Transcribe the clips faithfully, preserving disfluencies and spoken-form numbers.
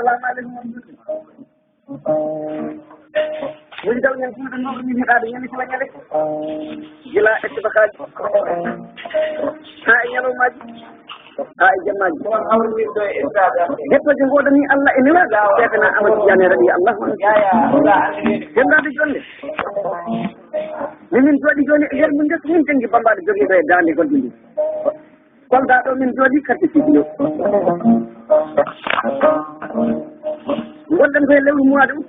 Assalamu aleykum. Woni taw ñande fulɓe ɗo ɗum yiɗaade ñande sila ñande. Gila e subakaaji. Haa e ñalawmaaji. Haa e jemmaaji. Hettooje ngoodani Allah e newal. Seekana Amadou Diané raɗi Allah. Denndaade jonde. Min min jooɗi jooni e nder min ndesu min janngi bambaɗo jogiiɗo e daande goɗɗi ndi. Kolda ɗo min jooɗi quartier Sidiyo. Ngonɗen koye lewru mois de août.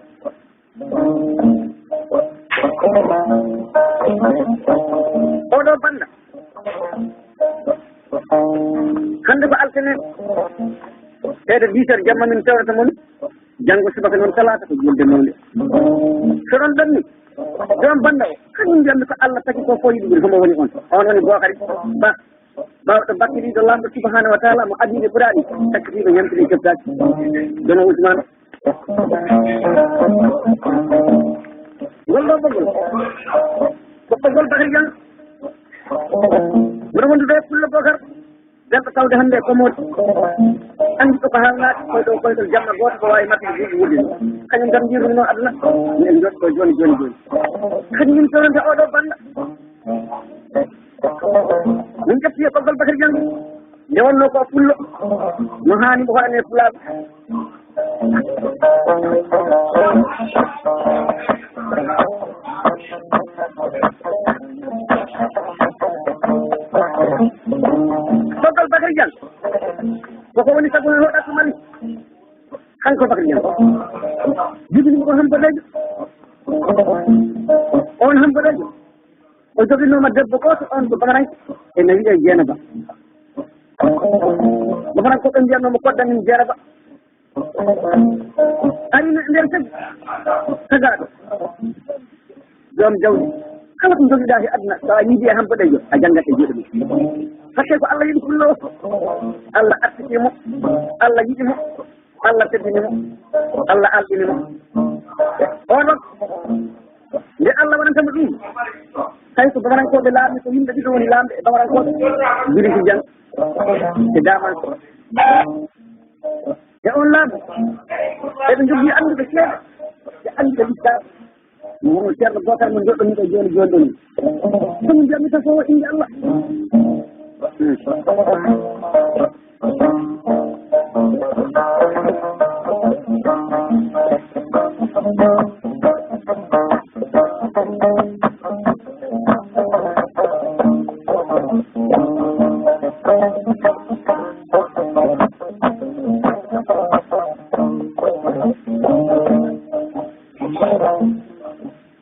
Oɗo banda. Hannde ko altine. Heede dix heures jamma min tewrata mon. Janngo subaka noon talaata ko julde mawnde. So ɗon ɗon ni, joom banda o, kañum mbiyatmi ko Allah tagi ko fof yiɗi ɓuri homo woni on. On woni Bookari Ba. Baawɗo bakkiliiɗo Laamɗo subhanahu wa taala mo adii ɓe ɓuraani, sakkitiiɗo ñamtude kebdaaji. Jono Ousmane. Ngol ɗo ɓoggol. Ko ɓoggol Bakary Dieng. Mboɗo wondude e Pullo Bokar. Belɗo tawde hannde e Komodi. Anndi ko haalnaade, koy ɗo koyɗol jamma gooto ko waawi mattude duuɓi wuddini. Kañum tan njirruno aduna. Min njooɗi ɗo jooni, jooni, jooni. Kadi min tawanta oɗo banda. Min ƴetti e ɓoggol Bakary Dieng. Nde wonno ko pullo. No haani mbo hoɗane e pulaaɓe. Ɓoggol Bakary Dieng. Koko woni sabu no hoɗata Mali. Kanko Bakary Dieng. Jibini ko hambo dañi. On hambo dañi. O joginoma debbo gooto, on ko Bamaranke, ene wiyee Jeenaba. Bamaranke ko ɓe mbiyatnoo mo kodda min Jeenaba. Ari no nder tagi, tagaaɗo. Joom jawdi. Kala ko njogiɗaa e aduna, so a yiidi e hambo ɗejo, a janngat e juuɗe mum. Hakke ko Allah yiɗi pullo o. Allah artiki mo. Allah yiɗi mo. Allah teddini mo. Allah alɗini mo. Onon, nde Allah waɗanta mo ɗum, tawi ko Bamarankooɓe laamni, ko yimɓe ɗiɗo woni laamɓe e Bamarankooɓe, Biriki Jang e Daman. E on laamu, eɓe njogii annduɓe seeɗa, ɓe annduɓe lislaam. Mo Ceerno Bokar mo njoɗɗon ɗo jooni, jooni ɗon. Ɗum mbiyatmi tan ko innde Allah.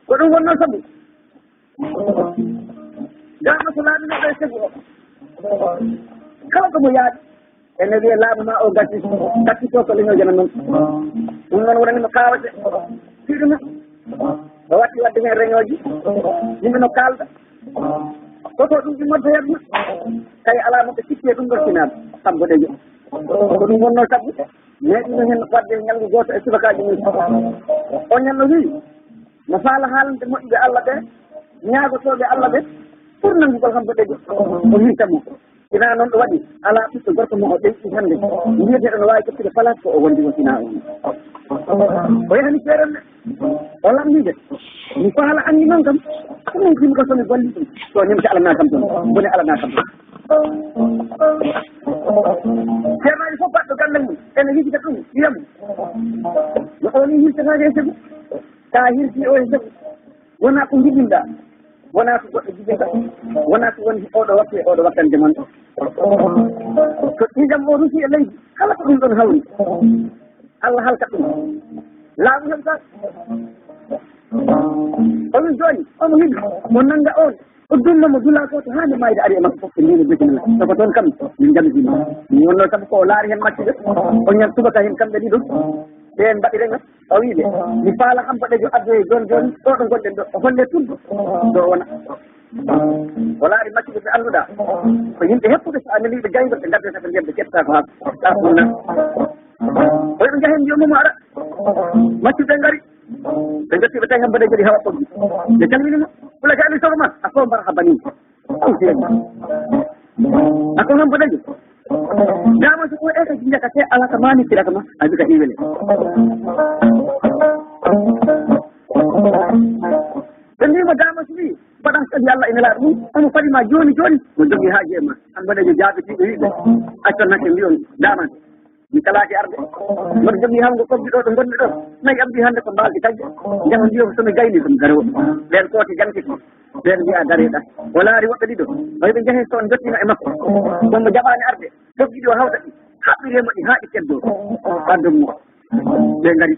Ko ɗum wonnoo sabu. Ndaa no ko laaminoɗo e segu o. Kala ko mo yaaɗi, ene wiyee laamu ma o gasi, gasi ko ko leñol jana noon. Ɗum noon wonani mo kaawete. Fiɗi mum. O watti waɗde heen reñooji. Yimɓe no kaalda. Ko to ɗum ɗi moddoyat ɗum. Tawi alaa mo ɓe sikki e ɗum ɗon finaaɗo. Sabbo ɗe yo. Ko ɗum wonnoo sabu. Meeɗino heen waɗde ñalngu gooto e subakaaji mum. O ñalno wiyi, no faala haalande moƴƴuɓe Allah ɓe, ñaagotooɓe Allah ɓe, pour nanngugol hambo ɗe o hirta mo. Ina noon ɗo waɗi, alaa ɓiɗɗo gorko mo o ɗeyɗi hannde, mbiyeteeɗo no waawi ƴettude place ko o wondi o ina o. O yahani seeɗan ne, o lamndii ɓe. Mi faala anndi noon kam, ko min kimo ko so mi golli ɗum, so nimta alanaa kam toon, bone alanaa kam toon. Ceernaaji fof baɗɗo ganndal mum, ene yejjita ɗum, wiyam. No o ni hirtataake e segu. Ka hirti o e segu. Wonaa ko njiɗinɗaa. Wonaa ko goɗɗo jibinta. Wonaa ko woni oɗo waktu e oɗo wakkante mon. So ƴiiƴam o rusi e leydi, kala ko ɗum ɗon hawri. Allah halka ɗum. Laamu heɓta. O wi jooni, omo hiɗi, mo nannga on. O dunno mo dula ko to haa nde maayde ari e makko fof, ɓe mbiimo bismillah. Soko toon kam, min njamidii mo. Ɗum wonnoo sabu ko o laari heen maccuɓe. O ñan subaka heen kamɓe ɗiɗo. Ɓeen mbaɗi reño. O wii ɓe, mi faala hambo ɗejo addoye jooni jooni, ɗo ɗo ngonɗen ɗo, o holle tun ɗo o wona. O laari maccuɓe ɓe annduɗaa. Ko yimɓe heppuɓe so a neliiɓe jayngol, ɓe ngaddata ko ndiyam, ɓe ƴetta ko haa, haa funna. O wiɓe njahen joomum ara. Maccuɓe ngari. Ɓe njotti ɓe tawi hambo ɗejo ɗi hawa ɓoggi. Ɓe calmini mo. Ɓula ka ali soro ma, a ko mbar ha bani. Ako hambo dañi. Dama so ko e ka Jakate ala ka mani kira kama, abi ka iwele. Ɓe mbimo Damas wi, mbaɗan kadi Allah e Nelaaɗo mum, omo faɗi ma jooni jooni, mo jogii haaji e ma. An mbaɗa yo jaabitiiɓe wiɓe, accan hakke mbiyon Damas, mi kalaaki arde. Mboɗo jogii hango kobbi ɗo ɗo ngonmi ɗo, nayi am mbi hannde ko mbaalde kajje. Njaha ndiyo ko somi gayni ɗum garowo. Ɓeen kooti jankiti, ɓeen mbiya dareɗa. O laari woɓɓe ɗiɗo, o wiɓe njahe so on jottiima e makko. Ɗum mo jaɓaani arde, kobbi ɗi o hawta ɗi, haɓɓiree mo ɗi haa ɗi keddoo. Ɓaddo mo. Ɓe ngari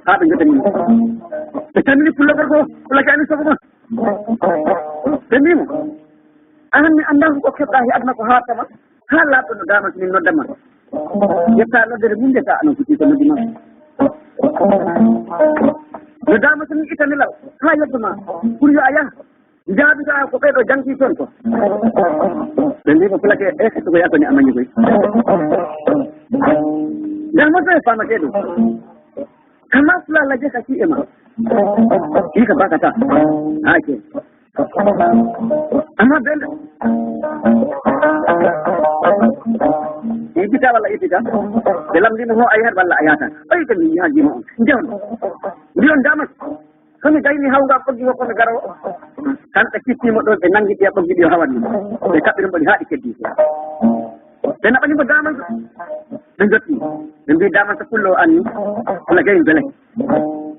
haa ɓe njoɓani mo. Ɓe tamini pullo gorko o, pullo kani sobo ma. Ɓe mbii mo, "Aan mi anndaa ko keɓɗaa he aduna ko haaɗta ma, haa laaɓɗo no Damas min nodda ma. Ƴetta noddere mum, ƴetta ano foti ko noddi ma. No Damas min ittani law, haa yeddo ma, pour yo a yaha." Jaabi ka ko ɓeɗo jangti toon ko. Ɓe mbi ko fulake e ko yakoni amani koy. Ngal mo to e famake ɗum. Kama fula laje ka ci ema. Ika bakata. Ake. Amma ben. Ibita wala ibita. Ɓe lamndimo ho a yahat walla a yata. Oy ko mi yaji mo. Njon. Mbiyon Damas. Kono gayni hawga ɓoggi makko no garowo. Tan ɓe kitti mo ɗo, ɓe nangi ɗiya ɓoggi ɗi o hawani. Ɓe kaɓɓiri mo ɗi haa ɗi keddi. Ɓe naɓani mo Damas. Ɓe jotti. Ɓe mbi Damas pullo o anni. Wala gayni bele.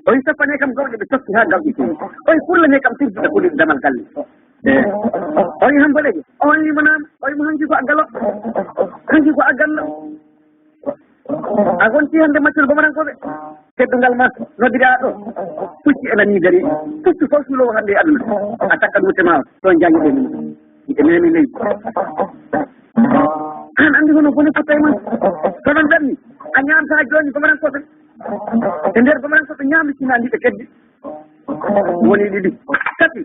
Oyi sappane kam gawƴe ɓe tokki haa gawƴe kewi. Oyi purlane kam tirduɗe kuli damal galle. E. Oyi hambaleje. Oyi mo nam. Oyi mo hanki ko a galo. Hanki ko a gallo. A wonti hannde maccuɗo Bamarankoɓe. Teddungal ma noddira ɗo. Pucci e nani dari. Pucci fof suulowo hannde e aduna. A takkat wutte ma ɗon janggude min. E memi leydi. An andi hono bone fotta e ma. Kono ɗon ɗanni. A ñaamta jooni Bamarankoɓe. E nder Bamarankoɓe ñaami sina andi ɓe keddi. Woni ɗiɗi. Tati.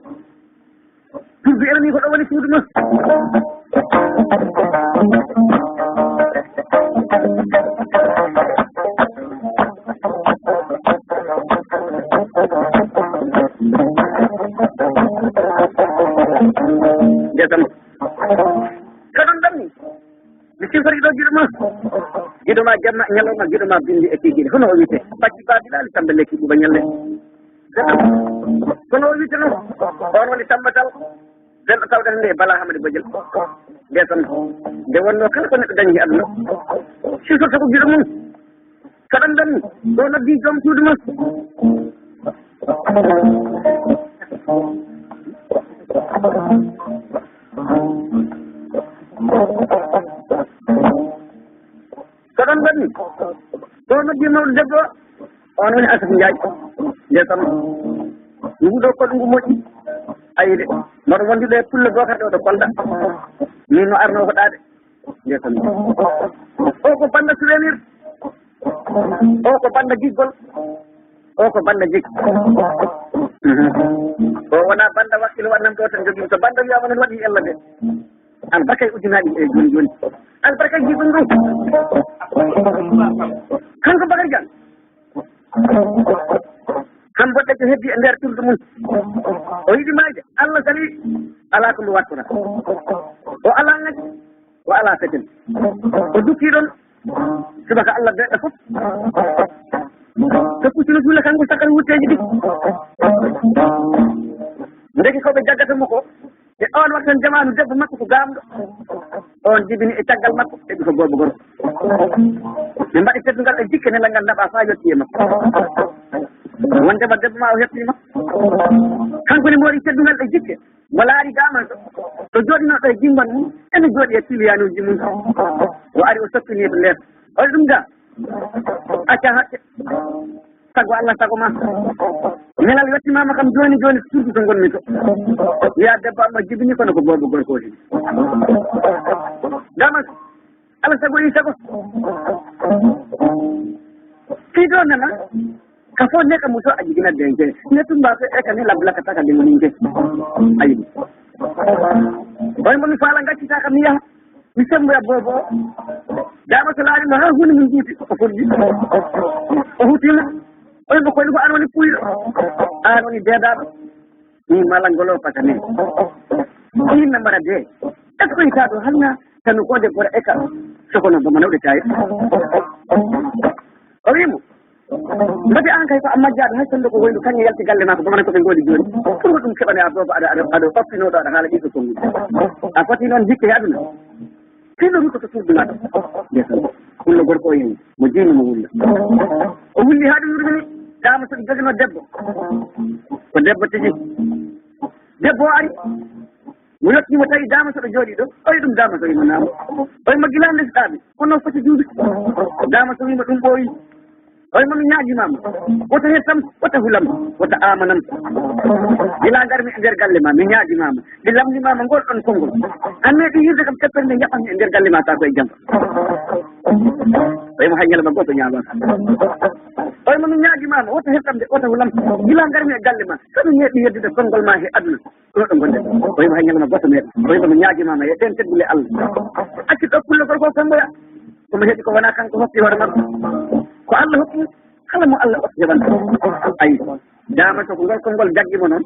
Turbi ene ni ko ɗo woni suudu ma. Ndesan. Kaɗon ɗanni. Mi sifori ɗo giɗo ma. Giɗo ma jamma, ñalawma, giɗo ma bindi e tijiri. Hono o wiyte. Bacci Babilali Samba Lekki Buba Ñalle. Kono o wiyte noon. On woni Samba Tal. Belɗo tawde hannde e Bala Hamadi Bojel. Ndesan. Nde wonno kala ko neɗɗo dañi e aduna. Siftorta ko giɗo mum. Kaɗan ɗan. Ɗo noddi joom suudu ma. Ko ɗon mbaɗmi. Ko noddi mawɗo debbo o, on woni Asaf Njaay. Nde kam, nguɗo koɗo ngu moƴƴi. Ayi de, mboɗo wondude e pullo gooto ɗo, ɗo Kolda. Min no arno ko ɗaade. Nde kam, o ko banda souvenir. O ko banda giggol. O ko banda jik. Mhm. O wona banda wakkilo wannam ɗo tan jogii. So banda wiyama noon waɗi ella de. Albarka e ujunaaji e jooni jooni. Albarka e jiɗɗum ɗum. Kanko Bakary Diagne. Kam boɗɗe ko heddi e nder tuldu mum. O yiɗi maayde. Allah sali alaa ko ndu wattora. O alaa ngaji. O alaa seken. O dukki ɗon. Subaka Allah beɗɗo fof. So puccino suula kanko sakal wutteeji ɗi. Ndeke ko ɓe jaggata mo ko. E on waktan jamaanu debbo makko ko gaamɗo. On jibini e caggal makko, heɓi ko boobo gorko. Ɓe mbaɗi teddungal e jikke, ne langal naɓa faa yotti e makko. Wondema debbo ma o heɓtima. Kanko ne moori teddungal e jikke. Mo laari gaman so, so jooɗino ɗo e jimban mum, ene jooɗi e piliyanuuji mum. O ari o soppini ko nder. O ɗum ga. Acca hakke. Sago Allah, sago ma. Nelal yettimaama kam jooni jooni, surtout to ngonmi to. Wiya debbo amma jibini kono ko boobo gorko woni. Damas, Allah sago yi sago. Fido nana, ka fo ne ka muso a jigina denke. Ne tun ba ko e ka ne labla ka taka de muninke. Ayi. Oy mo mi fala ngacci ta kam ya. Mi semboya boobo o. Dama so laari mo haa huunde mum juuti, o foddi. O huutima. Oy mo koyɗo ko an woni puyɗo. An woni deedaaɗo. Min mala ngolo pata min. Min na mara de. Est-ce que ita ɗo halna tanu ko de bora eka. Soko noon, bamana o ɗettayi. O wii mo, mbati aan kay ko a majjaaɗo, hay sonndo ko woyno kañum yalti galle maa, ko bamana ko ɓe ngoodi jooni. Pour ko ɗum keɓane a booba aɗa, aɗa, aɗa ɓaptinooɗo, aɗa haala ɗiɗo konguɗi. A foti noon hikke he aduna. Fino mi ko to suudu maa ɗo. Ndeysaan. Pullo gorko o yehi, mo jiimi mo wulla. O wulli haa ɗum yurmini, daama so ɗum joginoo debbo. Ko debbo tigi. Debbo o ari. Mo yottii mo tawi daama so ɗo jooɗii ɗo. Oyi ɗum daama so imo naamo. Oyi mo gila ndesɗaami. Kono foti duuɓi. Daama so wiima ɗum ɓooyi. Oyi mo mi ñaagimaama. Wota hettam, wota hulam, wota amanam. Gila ngarmi e nder galle ma, mi ñaagimaama. Mi lamndimaama ngol ɗon konngol. An meeɗi hirde kam teppere nde jaɓanmi e nder galle ma kaa ko e jam. Oyi mo hay ñalawma gooto ñaamaaka. Oyi mo mi ñaagimaama, wota hettam de, wota hulam. Gila ngarmi e galle ma, so mi meeɗi yeddude konngol ma he aduna. Ɗo ɗo ngonɗen. O wiima hay ñalawma gooto meeɗa. O wiima mi ñaagimaama e ɗeen teddule Allah. Accu ɗo pullo gorko o semboya. Ko mo heɓi ko wonaa kanko hokki hoore makko. Ko Allah hokki kala mo Allah okki heɓan. Ayi. Daama so ko ngol konngol jaggi mo noon.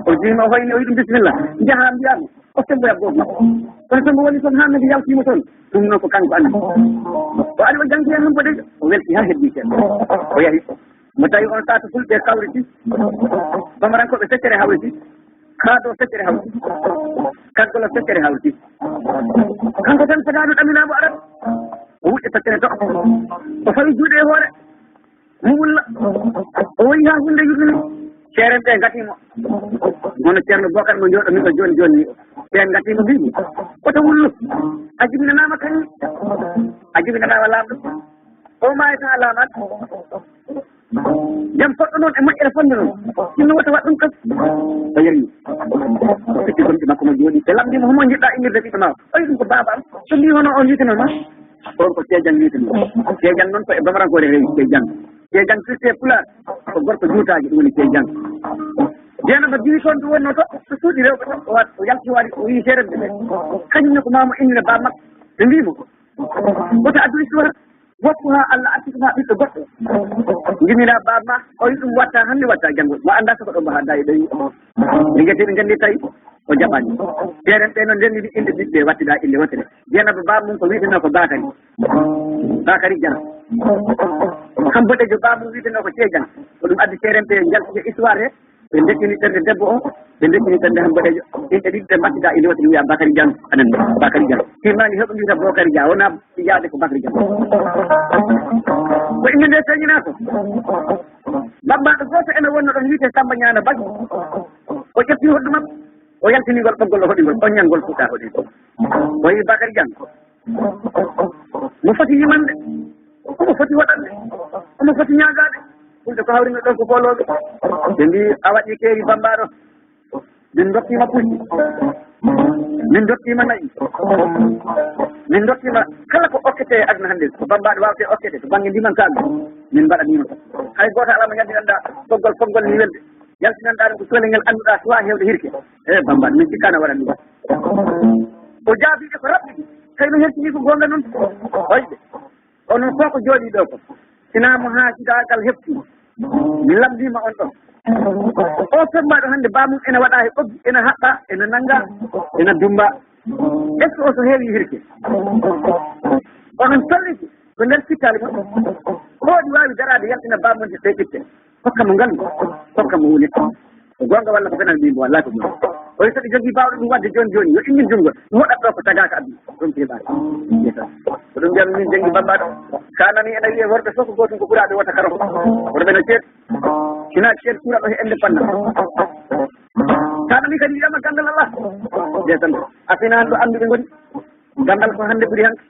O jiima o hoyni o wiɗum bisimilla. Njaha mbiyaa mo. O semboya gooto makko. Kono sembo woni toon haa nde yaltiima toon. Ɗum noon ko kanko anndi. O ari o janngi heen hannde o welti haa heddii seeɗa. O yahi. Mo tawi on saatu fulɓe kawriti. Bamarankooɓe feccere hawriti. Haa ɗo feccere hawti. Kaggol o feccere hawti. Kanko tan fotaano ɗaminaamo arat. O wuƴƴi feccere to. O fawi juuɗe e hoore. Mo wulla. O woyi haa huunde yurmini. Ceeren ɓe ngati mo. Hono Ceerno Bokar mo njooɗo min ɗo jooni jooni ni. Ɓe ngati mo mbiimi. Oto wullu. A jibinanaama kañum. A jibinanaama laamɗo. O maayata a laamaat. Jam foɗɗo noon e moƴƴere fonnde noon. Sinno wota waɗ ɗum ɗo. O yari. O fetti gomɗi makko mo jooɗi. Ɓe lamndii mo homo njiɗɗa innirde ɓiɗɗo ma. O yi ɗum ko baaba am. So mbii hono on wiitano ma. On ko Ceejan wiitano. Ceejan noon ko e Bamarankoore rewi Ceejan. Ceejan firti e Pulaar. Ko gorko juutaajo ɗum woni Ceejan. Jeena ba diwi toon to wonno to. So suuɗi rewɓe to. O wa-, o yalti waɗi o wii seerenɓe ɓe. Kañum ne ko maa mo innira baaba makko. Ɓe mbii mo. Wota addu histoire. Woppu haa Allah artirma ɓiɗɗo goɗɗo. Ngimina baaba ma, o yi ɗum watta hannde watta janngo. Mo annda soko ɗo mbo hadda e ɓeyi. Ɓe ngeti ɓe nganndi tawi o jaɓani. Seeren ɓe noon ndenndi inɗe ɓiɓɓe wattida innde wottere. Jeenaba baaba mum ko wiyetenoo ko Bakari. Bakari Jana. Kam boɗejo baaba mum wiyetenoo ko Ceejan. Ko ɗum addi seeren ɓe njalti e histoire he. Ɓe ndekkini ɓernde debbo o, ɓe ndekkini ɓernde han boɗejo. Inɗe ɗiɗi ɓe mbattida inde wottere wiya Bakari Jang, anan Bakari Jang. Timmani heɓo mbiyata Bokari Dia, wona yaade ko Bakari Jang. Ko innde nde feeñinaa ko. Bambaɗo gooto ene wonno ɗon wiyete Samba Ñaana Baj. O ƴetti hoddu makko, o yaltini ngol ɓoggol o hoɗi ngol, o ñan ngol fuɗɗa hoɗi. O yi Bakari Jang. Mo foti yimande, omo foti waɗande, omo foti ñaagaade. Fulɓe ko hawri ɗon ko foolooɓe. Ɓe mbii a waɗi keeri bambaɗo. Min ndokkiima pucci. Min ndokkiima na'i. Min ndokkiima kala ko okkete e aduna hannde, ko bambaɗo waawte okkete, to bannge ndiman kaaɗo. Min mbaɗaniima. Hay gooto alaa mo ñaddiranɗa ɓoggol konngol ni welde. Yaltinanɗa ɗum ko cukalel ngel annduɗa suwa heewde hirke. E bambaɗo, min cikkaano waɗan ɗum. O jaabii ɓe ko raɓɓiɗi. Tawi no hertini ko goonga noon. Oyɓe. Onon fof ko jooɗii ɗo ko. Sinaa mo haa jidaagal heɓti. Mi lamndiima on ɗon. O femmbaaɗo hannde baamum ene waɗa he ɓoggi, ene haɓɓa, ene nannga, ene dummba. Est-ce que o so heewi hirke? Onon tolniti ko nder sittaali mon. Ko waɗi waawi daraade yaltina baamum ɗe ƴitte? Hokka mo ngal, hokka mo woni. Ko goonga walla ko fenaande mbiimi, wallahi ko goonga. O wi so ɓe jogii baawɗo ɗum waɗde jooni jooni, yo inndin junngo, mi hoɗat ɗo ko tagaaka aduna. Ɗum ko heɓaani. Ko ɗum mbiyam min janngi bambaɗo. Ka nani ene wiyee worɓe fof ko gootum ko ɓuraaɓe wota karo. Worɓe no ceeɗ. Sinaa ceeɗ ɓuraɗo he indépendance. Ka nani kadi wiyama ganndal Allah. Ndeysaan. A finaa ɗo annduɓe ngoni. Ganndal ko hannde ɓuri hanki.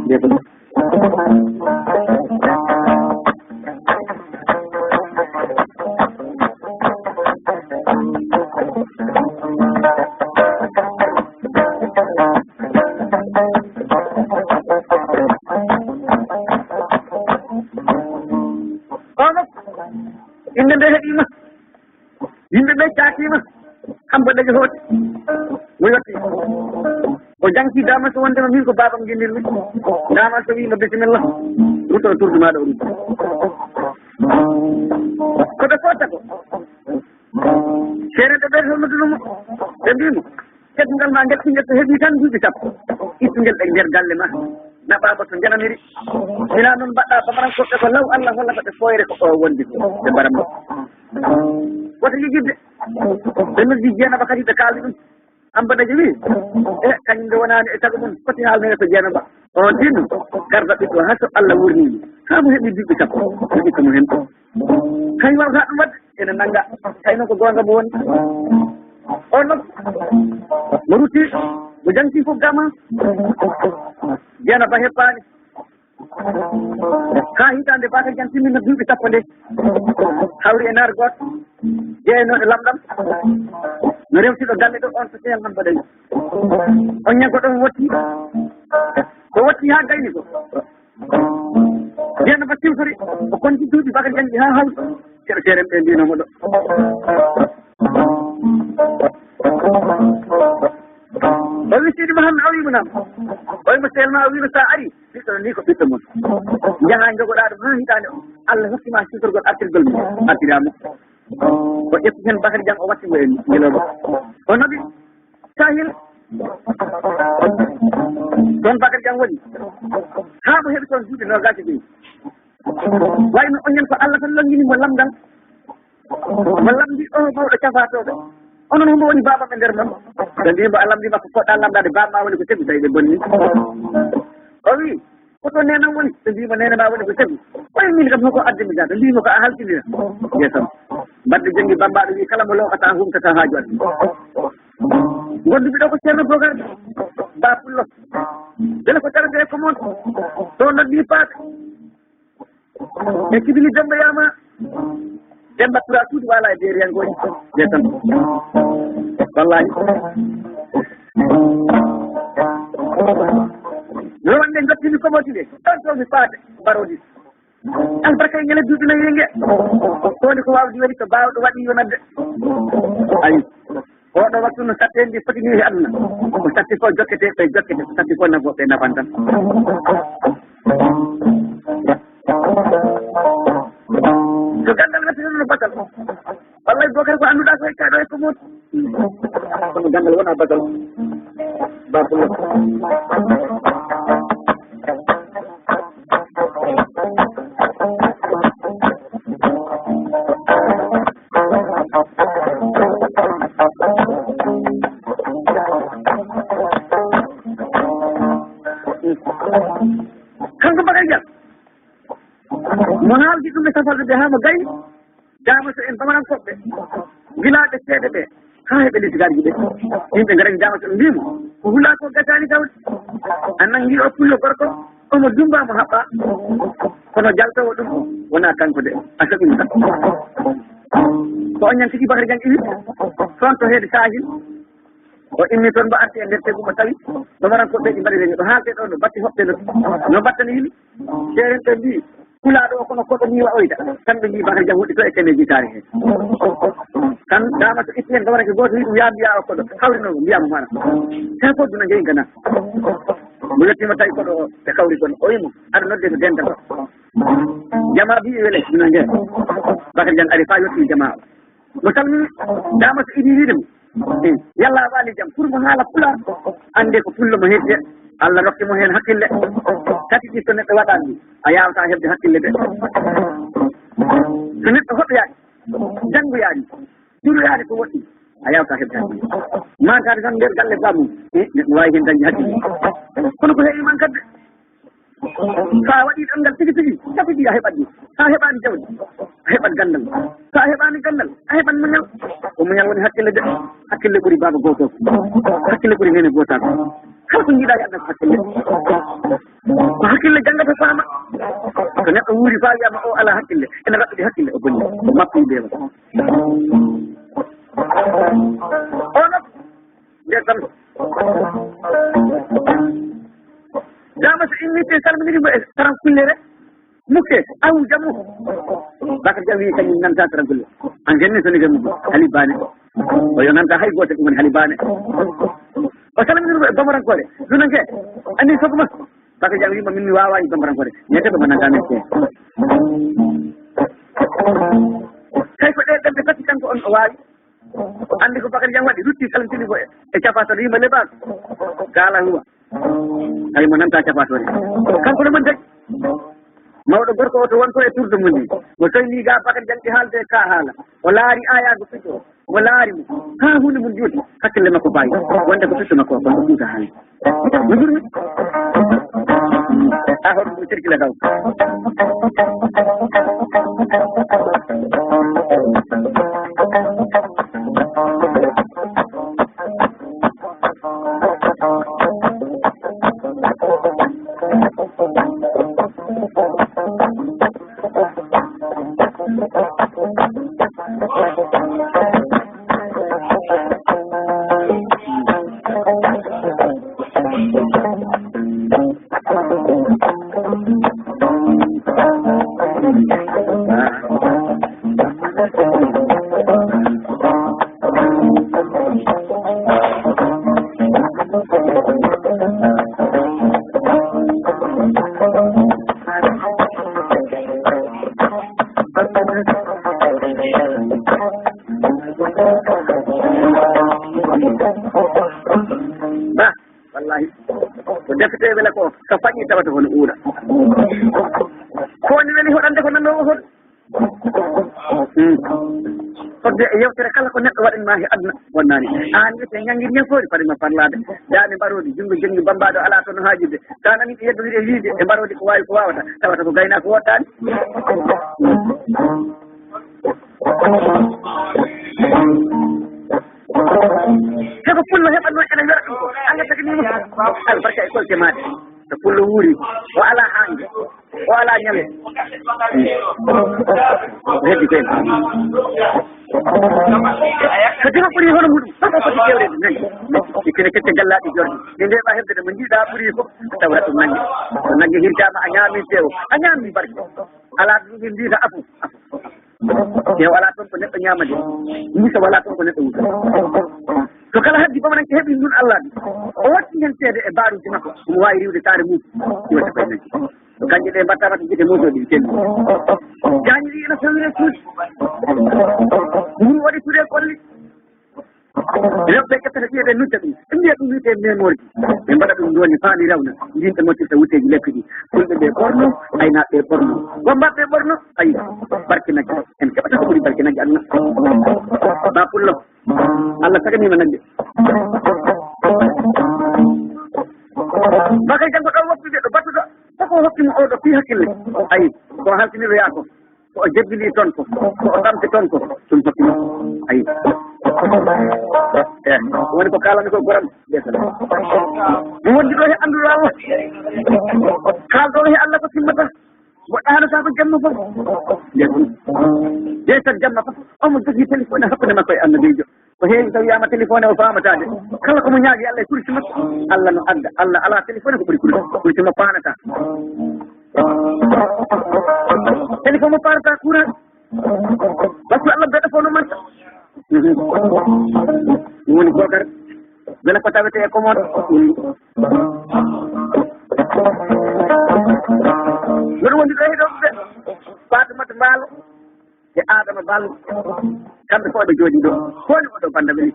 Ndeysaan. Kono innde nde heɓiima. Yimɓe ɓe caatiima, kam ko dañi hooti. O yotti. O jangti damal so wondema min ko baabam nginndirmi. Damal so wiima bisimilla. Rutto turdu maaɗa o rutto. Ko ɓe fotta ko. Seerenɓe ɓe holnoduno mo. Ɓe mbii mo. Teddungal ma ngal, ɓinngel so heɓii tan duuɓi sappo, ittungel ɗe nder galle ma, naɓaa mo to njananiri. Sinaa noon mbaɗɗaa bamarankooɓe ko law, Allah hollata ɓe fooyre ko o wondi ko, ɓe mbaran mo. Wota yigirde. Ɓe noddi Jeenaba kadi, ɓe kaaldi ɗum. Ammba Dajo wi, e, kañum nde wonaani e sago mum, foti haalnoyde ko Jeenaba. On tin, garda ɓiɗɗo, haa so Allah wuurnii mo, haa mo heɓi duuɓi sappo, o itta mo heen. Kay wawata ɗum waɗde, ene nannga. Kay noon ko goonga mo woni. On noon, mo rutti, mo jangti fof gama. Jeenaba heppaani. Haa hitaande Bakar Jan timmina duuɓi sappo nde, hawri e naar gooto, jeeynooɗo lamɗam, no rewtiɗo galle ɗo, on ko Seyal man mbaɗani. On ñanngo ɗon wotti, ko wotti haa gayni ko. Jeenaba siwtori, o konti duuɓi Bakar Jan ɗi haa hawri. Ceɗo seeren ɓe mbino mo ɗo. O wi Sidi Mahammed, o wi mo nam. O wi mo Selma, o wi mo sa ari, ɓiɗɗo ni ko ɓiɗɗo mon. Njaha jogoɗa ɗum haa hitaande o. Allah hokki ma siwtorgol artirgol mum. Artira mo. O ƴetti heen Bakar Jan, o watti mo e ngelooba. O noddi Sahil. Ɗoon Bakar Jan woni. Haa mo heɓi toon duuɓi noogaas e joyi. Wayno oñen ko Allah tan longini mo lamndal. Mo lamndi o mawɗo cafaatooɓe. Onon hombo woni baaba ɓe nder mon? Ɓe mbii mo a lamndi makko poɗɗa lamndaade, baaba ma woni ko tegu tawi ɓe bonni. O wii, ko to neenam woni? Ɓe mbii mo neene ma woni ko tegu. Oye min kam hoko adde mi ga? Ɓe mbii mo ko a halkinira. Yeesam. Mbadde janngi bammbaaɗo wii kala mo looɓata humtata haaju addi. Gonduɓe ɗo ko Ceerno Bogar, Ba Pullo. Bele ko darade ko mon. To noddi paate. E kibini Demba Yama. Demba Tura Tuuti wala e deeriyankooji. Ndeysaan. Wallahi. Yo wonde jottini ko moti de. Ɗon to mi faade mbarodi. Albarka e ngele duuɓi nayi e nge. Woni ko wawdi waɗi ko baawɗo waɗi yonande. Ayi. Oɗo waktu no satte ndi foti ni e aduna. Ko satti ko jokkete, ɓe jokkete, ko satti ko nafo, ɓe nafan tan. So gandal wettete no batal. Wallay Bokar ko annduɗa ko e kaɗo e ko mot. Kono gandal wona batal. Batal. Kanko Bakar Dia, mo haaldi ɗum e safarɓe ɓe haa mo gayi, dama so en bamarankoɓe, gilaaɓe seeɗa ɓe, haa heɓe leydi garji ɓe. Yimɓe ngara dama so ɓe mbiimo, ko hula ko gasani tawde. A nangi o pullo gorko, omo dumba mo haɓɓa. Kono jaltowo ɗum, wona kanko de, a soɓi mo tan. Ko on ñan tigi Bakar Jang iwi, toon to heede Sahil. O immi toon, mbo arti e nder tegu, mo tawi bamarankoɓe ɓe ɗi mbaɗi reño. Ɗo haalte ɗo, no batti hoɓɓe no, no mbattani yimi. Seeren ɓe mbi, kulaaɗo o, kono koɗo ni wa oyda. Kamɓe mbi, Bakar Jam woɗɗi to e kene jitaari he. Tan dama so itti hen, bamarake gooto wi ɗum, yaa mbiya o koɗo. Hawri noon, mbiya mo mana. Tawi ko duna njeyi gana. Mo yettima tawi koɗo o, ɓe kawri kono. O wimo, aɗa nodde ko dental. Jama bi wele, duna njeyi. Bakar Jam ari fa yetti jama o. Mo salmini, dama so iɗi wiide mo. Eh, yalla a waali jam, pour mo haala pulaar, annde ko pullo mo hedde, Allah rokki mo heen hakkille. Tati ɗi so neɗɗo waɗaani, a yaawata heɓde hakkille de. So neɗɗo hoɗoyaani, janngoyaani, juroyaani ko woɗɗi, a yaawata heɓde hakkille. Mantaade tan nder galle bamum, eh, neɗɗo waawi heen dañde hakkille. Kono ko heewi man kadde. So a waɗii ɗanngal tigi tigi, tabitii a heɓat ɗum. So a heɓaani jawdi, a heɓat ganndal. So a heɓaani ganndal, a heɓat muñal. Ko muñal woni hakkille de. Hakkille ɓuri baaba gooto. Hakkille ɓuri neene gooto. Kala ko njiɗaa yo addan ko hakkille. Ko hakkille janngata faama. So neɗɗo wuuri faa wiyama o alaa hakkille, ene raɓɓiɗi hakkille, o bonni. O mappi bewa. O noon, nde tan. Dama so immitte salminiri mo e taran kullere. Mukke, aw jamu. Bakar Jam wi kañum nanta taran kulle. An genni soni gamu. Hali bane. O yo nanta hay goto ɗum woni hali bane. O salminiri mo e bamarankoore. Dunanke. Anni sokuma. Bakar Jam wi mo min mi wawa yi bamarankoore. Ñete ko mananta men ke. Kay ko ɗe ɗemɗe tati kanko on o wawi. Anndi ko Bakar Jam waɗi, rutti salmintini ko e E cafa tan yimɓe leɓaaka. Kala huwa. Hay mo nanta cafa toon. Kanko ne man tagi. Mawɗo gorko o to won to e tourdo mum ni. Mo tawi ni ga bakar jangde haalde ka haala. O laari ayaago ɓiɗɗo. O laari mo. Haa huunde mum juuti. Hakkille makko baayi. Wonde ko ɓiɗɗo makko o, kono ɗum ka haali. No ɓurmi. A hoto ɗum cirkila kaw. Ba, wallahi, ko defte wela ko, ka faƴi tawata hono ɓuuɗa. Ko woni weli hoɗande ko nanno o hon? Hmm. Fodde e yewtere kala ko neɗɗo waɗan ma he aduna wonnani. An wiyete ñangir ñafoori fade ma parlade. Dande mbarodi, jungo jengi bambaɗo ala toon hajude. Tan ani ɓe yeddo wiide wiide e mbarodi ko wawi ko wawata. Tawata ko gayna ko woɗɗani. Seko pullo heɓatno ene yora ɗum ko. An gaddata ni mo. Albarka e kolte maɗe. So pullo wuuri, o ala hannde, o ala ñande. Ko heddi ko en. So dima ɓuri hono muɗum, fof o foti ƴeewreede nannge. Ittene kecce gallaaɗi jorɗi. Ɗi ndeeɓa heɓde mo njiiɗa ɓuri fof, tawra ɗum nannge. So nannge hirtaama a ñaami teewo, a ñaami barke. Alaa ɗum ɓe mbiyta afu, afu. Teewo alaa toon ko neɗɗo ñaama de. Wusa walaa toon ko neɗɗo wusa. So kala haddi bamananke heɓi ndun Allah ɗi. O watti hen seede e baaruji makko. Omo waawi riwde saare mum. Iwata koye men. Kanje ɗe mbatta mata gite mosoɗi celli. Jaañi ɗi ina fewire suuɗi. Muru waɗi tude kolli. Rewɓe ƴettata ƴiye ɓe nutta ɗum. Ɓe mbiya ɗum wiyete memorji. Ɓe mbaɗa ɗum ndoni faa ndi rewna. Ndin ɓe mottirta wuteeji leppi ɗi. Fulɓe ɓe ɓorno, aynaaɓe ɓe ɓorno, wammbaaɓe ɓe ɓorno. Ayi, barke majji. En keɓata ko ɓuri barke nagge aduna. Ba pullo. Allah taganiima nagge. Bakay janngo ɗo woppi ɓe ɗo battuɗo. Soko hokki mo oɗo fii hakkille. Ayi, ko haltinirɗo yaa ko. Ko o jebbili toon ko. Ko o tampi toon ko. Ɗum hokki mo. Ayi. Eh, woni ko kaalami ko goram. Ndeysaan. Mi wondi ɗo he annduɗo Allah. Kaalɗo he Allah ko timmata. Goɗɗo haɗata ko jamma fof. Ndeysaan. Ndeysaan jamma fof. Omo jogii téléphone hakkunde makko e annabiijo. Ko heewi so wiyaama téléphone o faamataade. Kala ko mo ñaagi Allah e kursi makko. Allah no adda. Allah alaa téléphone ko ɓuri kursi. Kursi mo faanata. Téléphone mo faanata courant. Parce que Allah beɗa fof no manta. Mhm. Ɗum woni gookar. Mbele ko tawete e commande. Mboɗo wondi ɗo e ɗo ɓe. Fatimata Mbaalo. E Adama Bal, kamɓe fof ɓe jooɗii ɗo. Ko woni oɗo bannda weli?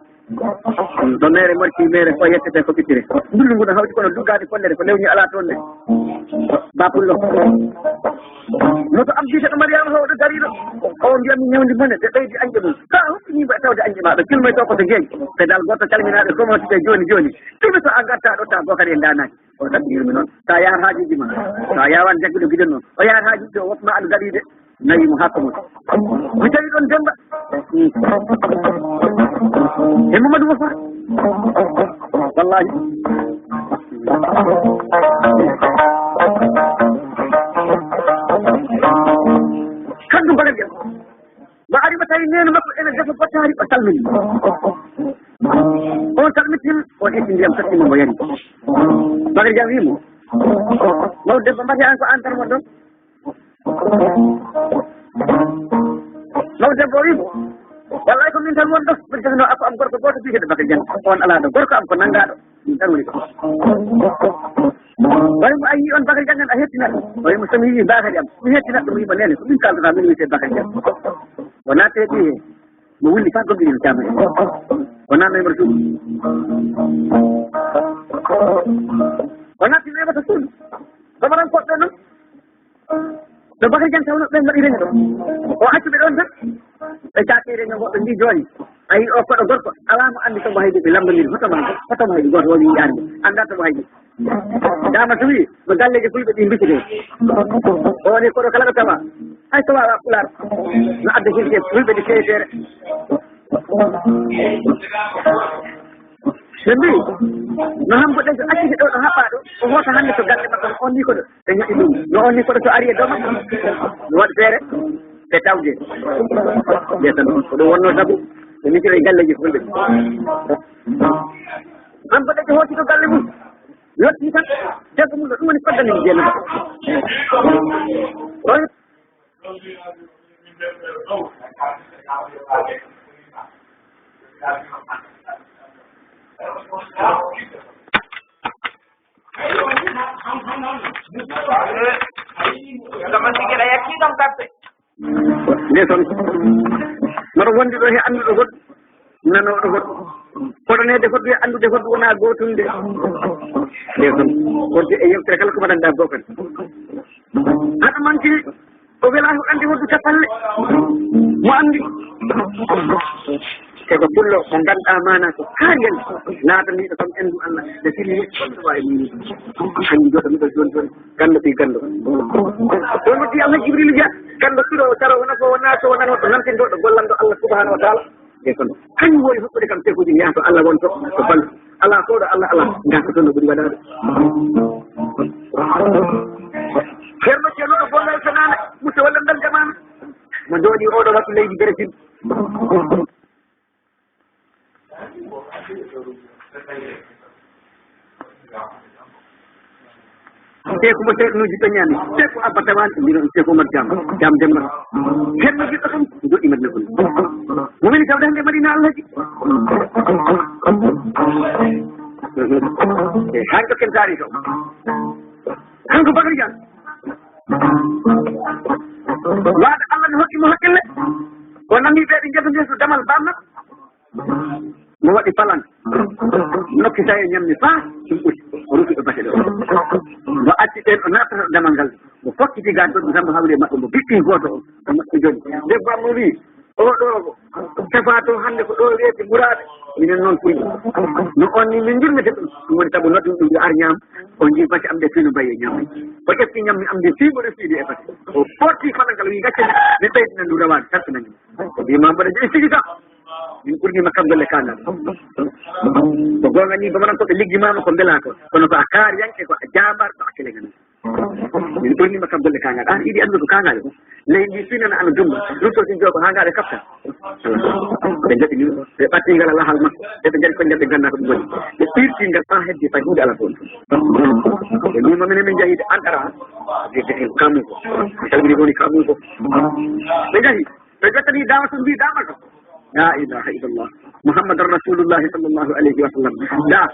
Ɗo mere morki, mere fof yettete ko ɓittire. Ndullu ngu no hawti kono duggaade follere ko lewñi alaa toon de. Bapullo. Moto am biyeteɗo Mariama Hawɗo dariiɗo. O mbiyami ñawndi mone ɓe ɓeydi añƴe mum. Sa hokkini mbo e tawde añƴe ma ɓe kilmoyto ko to jeeyi. Pedal gooto calminaaɓe commencité jooni jooni. Tumi so a ngarta ɗo ta gookari e ndaanaaki. O tan yurmi noon. Sa yahat haajuuji ma. Sa yawan jaggude giɗen noon. O yahat haajuuji o wopma aɗa dariide. Nawi mo hakko mum. Mi tawi ɗon Demba. E Mamadou Wafa. Wallahi. Kanko Bagajo. Mo ari mo tawi neene makko ene defa bottaari o salmini. On salmiti mo, on itti ndiyam sotti mo mo yari. Bagajo wiimo. Mawɗo debbo mbati an ko an tan won ɗon. Mawɗo debbo o wiimo, wallay ko min tan won ɗo, mbiɗa jogino akko am gorko gooto biyeteeɗo Bakary Dieng. On alaa ɗo, gorko am ko nanngaaɗo, min tan woni ɗo. Wari mo a yii on Bakary Dieng a hettinat ɗum. O wiimo so mi yii Bakary am, mi hettinat ɗum, wiimo neene, ko min kaalduɗaa, min wiyetee Bakary Dieng. O naati e ɓiye, mo wulli faa gomɗini no caama en. O naatno e mata suudu. O naatno e mata suudu. Bamarankoɓe noon. No Bakary Diagne tawno ɓe mbaɗi réunion ɗo. O accu ɓe ɗon tan. Ɓe caaki réunion goɗɗo mbi jooni. A yii o koɗo gorko. Alaa mo anndi tomo haydi ɓe lamndondiri. Hoto ma, hoto mo haydi gooto woni yiyaade. Anndaa tomo haydi. Dama so wii, no galleeji fulɓe ɗi mbitete. O woni koɗo kala ɗo tawa. Hay so waawa pulaar. No adda hirke fulɓe ɗi keetere. Ɓe mbii, no Hambo Ɗejo acciti ɗo, ɗo haɓɓaa ɗo, o hoota hannde to galle makko, no on ni koɗo, ɓe ñoƴƴi ɗum. No on ni koɗo so ari e dow makko, no waɗi feere, ɓe tawde. Ndeesan, ko ɗum wonnoo sabu, ɓe mitira e galleeji fulɓe. Hambo Ɗejo hooti to galle mum, yotti tan, debbo mum ɗo, ɗum woni fodde min jeynata. Ndeesan, mbaɗa wondi ɗo he annduɗo goɗɗo, nanooɗo goɗɗo. Fotaneede hoɗdu e anndude hoɗdu wonaa gootum de. Ndeesan, wonde e yewtere kala ko mbaɗanɗaa boofan. Haɗa manki o welaa hoɗande hoɗdu tapalle. Mo anndi. Te ko pullo mo ngannduɗaa maanaa ko kaari en. Laataniiɗo kam enndu Allah. Nde fini yetti on ɗo waawi mini. Hanndi jooɗo miɗo jooni jooni. Ganndo ɓii ganndo. Ɗo noddi Allah Jibril Dia. Ganndo suɗo o taro wona ko wona so wonano to nantinɗo ɗo gollanɗo Allah subhanahu wa taala. E kono kañum woni hokkude kam tefuji mi yaha to Allah wonto to bal. Alaa ko ɗo Allah alaa. Ngaa ko toon no ɓuri waɗaade. Ceerno Ceerno ɗo gollal fenaane. Muso walla ndal jamaana. Mo jooɗi oɗo wattu leydi Brésil. Teeku mo seeɗanuuji peñaani. Teeku Abba Tawaan, mbino Teeku Umar Caam. Caam Demba. Ceerno jiɗɗo kam, joɗɗi Madina kon. Mo woni tawde hannde Madina Alhaji. E hannde ken taari to. Kanko Bakary Diagne. Waaɗa Allah no hokki mo hakkille. O nani ɓe ɓe jaggondirii to damal bamma. Mo waɗi palan. Nokki tawi ñammi faa ɗum ɓuri. O rufi ɗo bate ɗo. Mo acci ɓen o nattata damal ngal. Mo fokkiti gaa toon tan mo hawri e maɓɓe mo biɗɗi gooto o. Mo maɓɓe joni. Debbo am mo wii, o ɗo ko. Safa to hannde ko ɗo weeti muraade. Minen noon fulɓe. No on ni min njurmete ɗum. Ɗum woni sabu noddi ɗum yo ar ñaam. On njii bate am ɗe fino mbayi e ñaam. O ƴetti ñammi am ndi fii mo resiidi e bate. O fotti palan ngal wii gaccen. Mi ɓeydina ndu rawaade. Salfinani. Ko mbiimi mbaɗa jeyi sigi kam. Min ɓurniima kam golle kaangal. Ko goonga ni bamaran ko ɓe liggimaama ko mbelaa ko. Kono ko a kaariyanke ko a jaambaar ko a kelengan. Min ɓurniima kam golle kaangal. An iɗi anndu ko kaangal. Ley ndi finana ana dumba. Ɗum so sin jogo haa ngaɗa kapta. Ɓe jaɓi ni ɓe ɓatti ngal lahal makko. Ɓe ɓe jari ko ngal ɓe ngannda ko ɗum woni. Ɓe ɓirti ngal faa heddi fay huunde ala toon. Ɓe mbiima minen min njahide antara. Ɓe jahi kamu ko. Ɓe calmini woni kamu ko. Ɓe njahi. Ɓe jottani daawa so mbii daamal to. La ilaha illallah. Muhammadan rasulullahi sallallahu alayhi wa sallam. Da.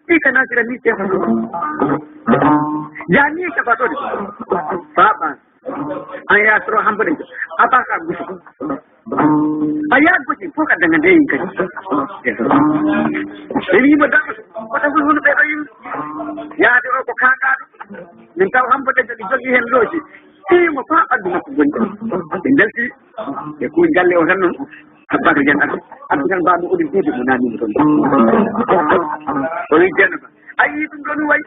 Ɗi ka nasira ni te. Ya ni ka ba to. Baba. An ya tro hambo de. Aba ka gusu. A ya gusi ko ka danga de yin kai. Ni mo da. Ko ta gusu be bayin. Ya de ko ka ka. Min taw hambo de jogi hen loji. Fii mo faa ɓanndu makko woni ɗon. Ɓe njalti, ɓe kuwi galle o tan noon. Abubakar Jan arti, arti tan mbaamu oɗin duuɓi mo naamimo toon. O wi Jeynaba, a yii ɗum ɗo no wayi?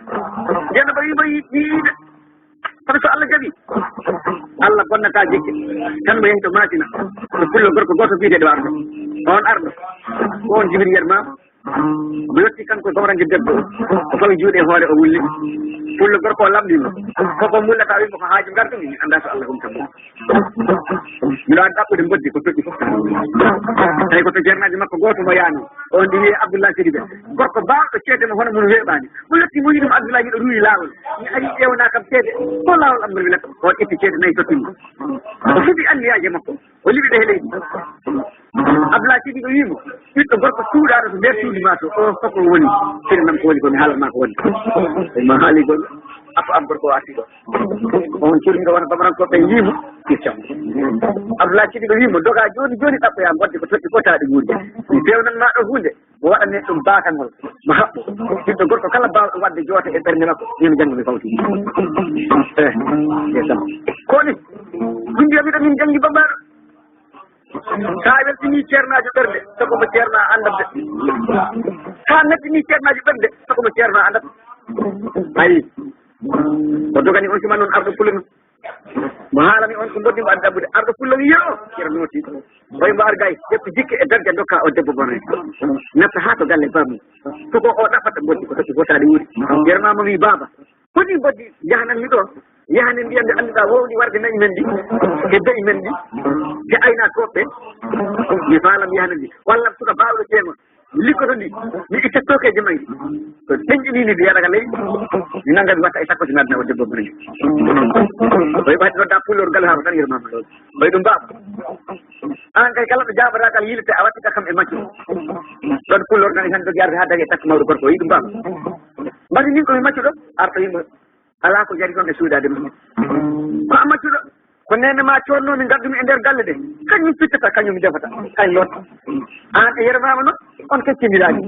Jeynaba wima yiide. Kono so Allah jaɓi, Allah bonnataa jekke. Tan mo yehi to Madina. Ko pullo gorko gooto biyeteeɗo arɗo. On arɗo. Ko on Jibril yermaama. Mo yotti kanko gawranke debbo, o fawi juuɗe e hoore, o wulli. Pullo gorko o lamndii mo. Koko mullata, wii mo ko haaju ngartumi, mi anndaa so Allah humta mo. Miɗo adda ɗaɓɓude mboddi ko toɗɗi fof. Tawi ko to jernaajo makko gooto mo yaano. On ɗi wiyee Abdullah Sidibe. Gorko baawɗo ceede mo hono mum weeɓaani. Mo yotti mo wii ɗum Abdullah miɗo ruwi laawol. Mi ari ƴeewnaa kam ceede. Ko laawol am mbaɗi lakka? On itti ceede nayi tottimo. O suɓi anniyaaji makko. O liɓi ɓe he leydi. Abdoulaye Sidiɓe wiimo, ɓiɗɗo gorko cuuɗaaɗo to nder cuuɗi ma to, o koko woni. Sirinam ko woni ko mi haalat ma ko woni. Ma haali gon, afo am gorko o arti ɗo. On curniɗo wata bamarankoɓe yiimo. Abdoulaye Sidiɓe wiimo, doga jooni jooni, ɗaɓɓoya mboddi ko toƴƴi fof tawa ɗi guuri. Mi fewnanma ɗo huunde, mo waɗane ɗum baakangol, mo haɓɓo. Ɓiɗɗo gorko kala baawɗo waɗde joote e ɓernde makko, min janngo mi fawti. Eh, ndeysaan. Ko ni, min mbiya miɗo min janngi Bambaɗo. Sa weltini ceernaajo ɓernde, soko mo ceerno a anndat de. Sa nattini ceernaajo ɓernde, soko mo ceerno a anndat. Ayi. O dogani on tuma noon arɗo Pullo. Mo haalani on ko mboddi mo adda ɗaɓɓude. Arɗo Pullo wi yo, Ceerno nooti. Oye mbo ar gay, ƴetti jikke e dagge dokka o debbo bono. Natta haa to galle bamum. Soko o ɗaɓɓata mboddi ko totti fotaade wuuri. Yermama wi baaba. Foti mboddi yahanan mi ɗo. Yahane mbiya nde annduɗa wowdi warde nayi men ɗi. E beyi men ɗi. E aynakooɓe. Mi faalam yahane ɗi. Walla suka baawɗo ƴeeŋol. Mi liggoto ndi, mi itta tookeeje mayri. So ɗenƴini ni, mi yaɗa ka leydi, mi nannga mi watta e sakko si naatna o debbo buri. O heɓa hedde nodda Pullo galle haa tan yermama ɗo. O yi ɗum baaba. Aan kay kala ɗo jaabataa kala yilete a wattita kam e maccuɗo. Ɗon Pullo tan e tan jogi arde haa dañi e takko mawɗo gorko, o yi ɗum baaba. Mbaɗi min ko mi maccuɗo, arta yimɓe. Alaa ko jari ɗon e suudaade ma. Ko a maccuɗo, ko neene ma coodnoo mi ngaddu mi e nder galle ɗe. Kañum fittata, kañum defata, kañum lotta. Aan e yermama noon, on keccindiraani.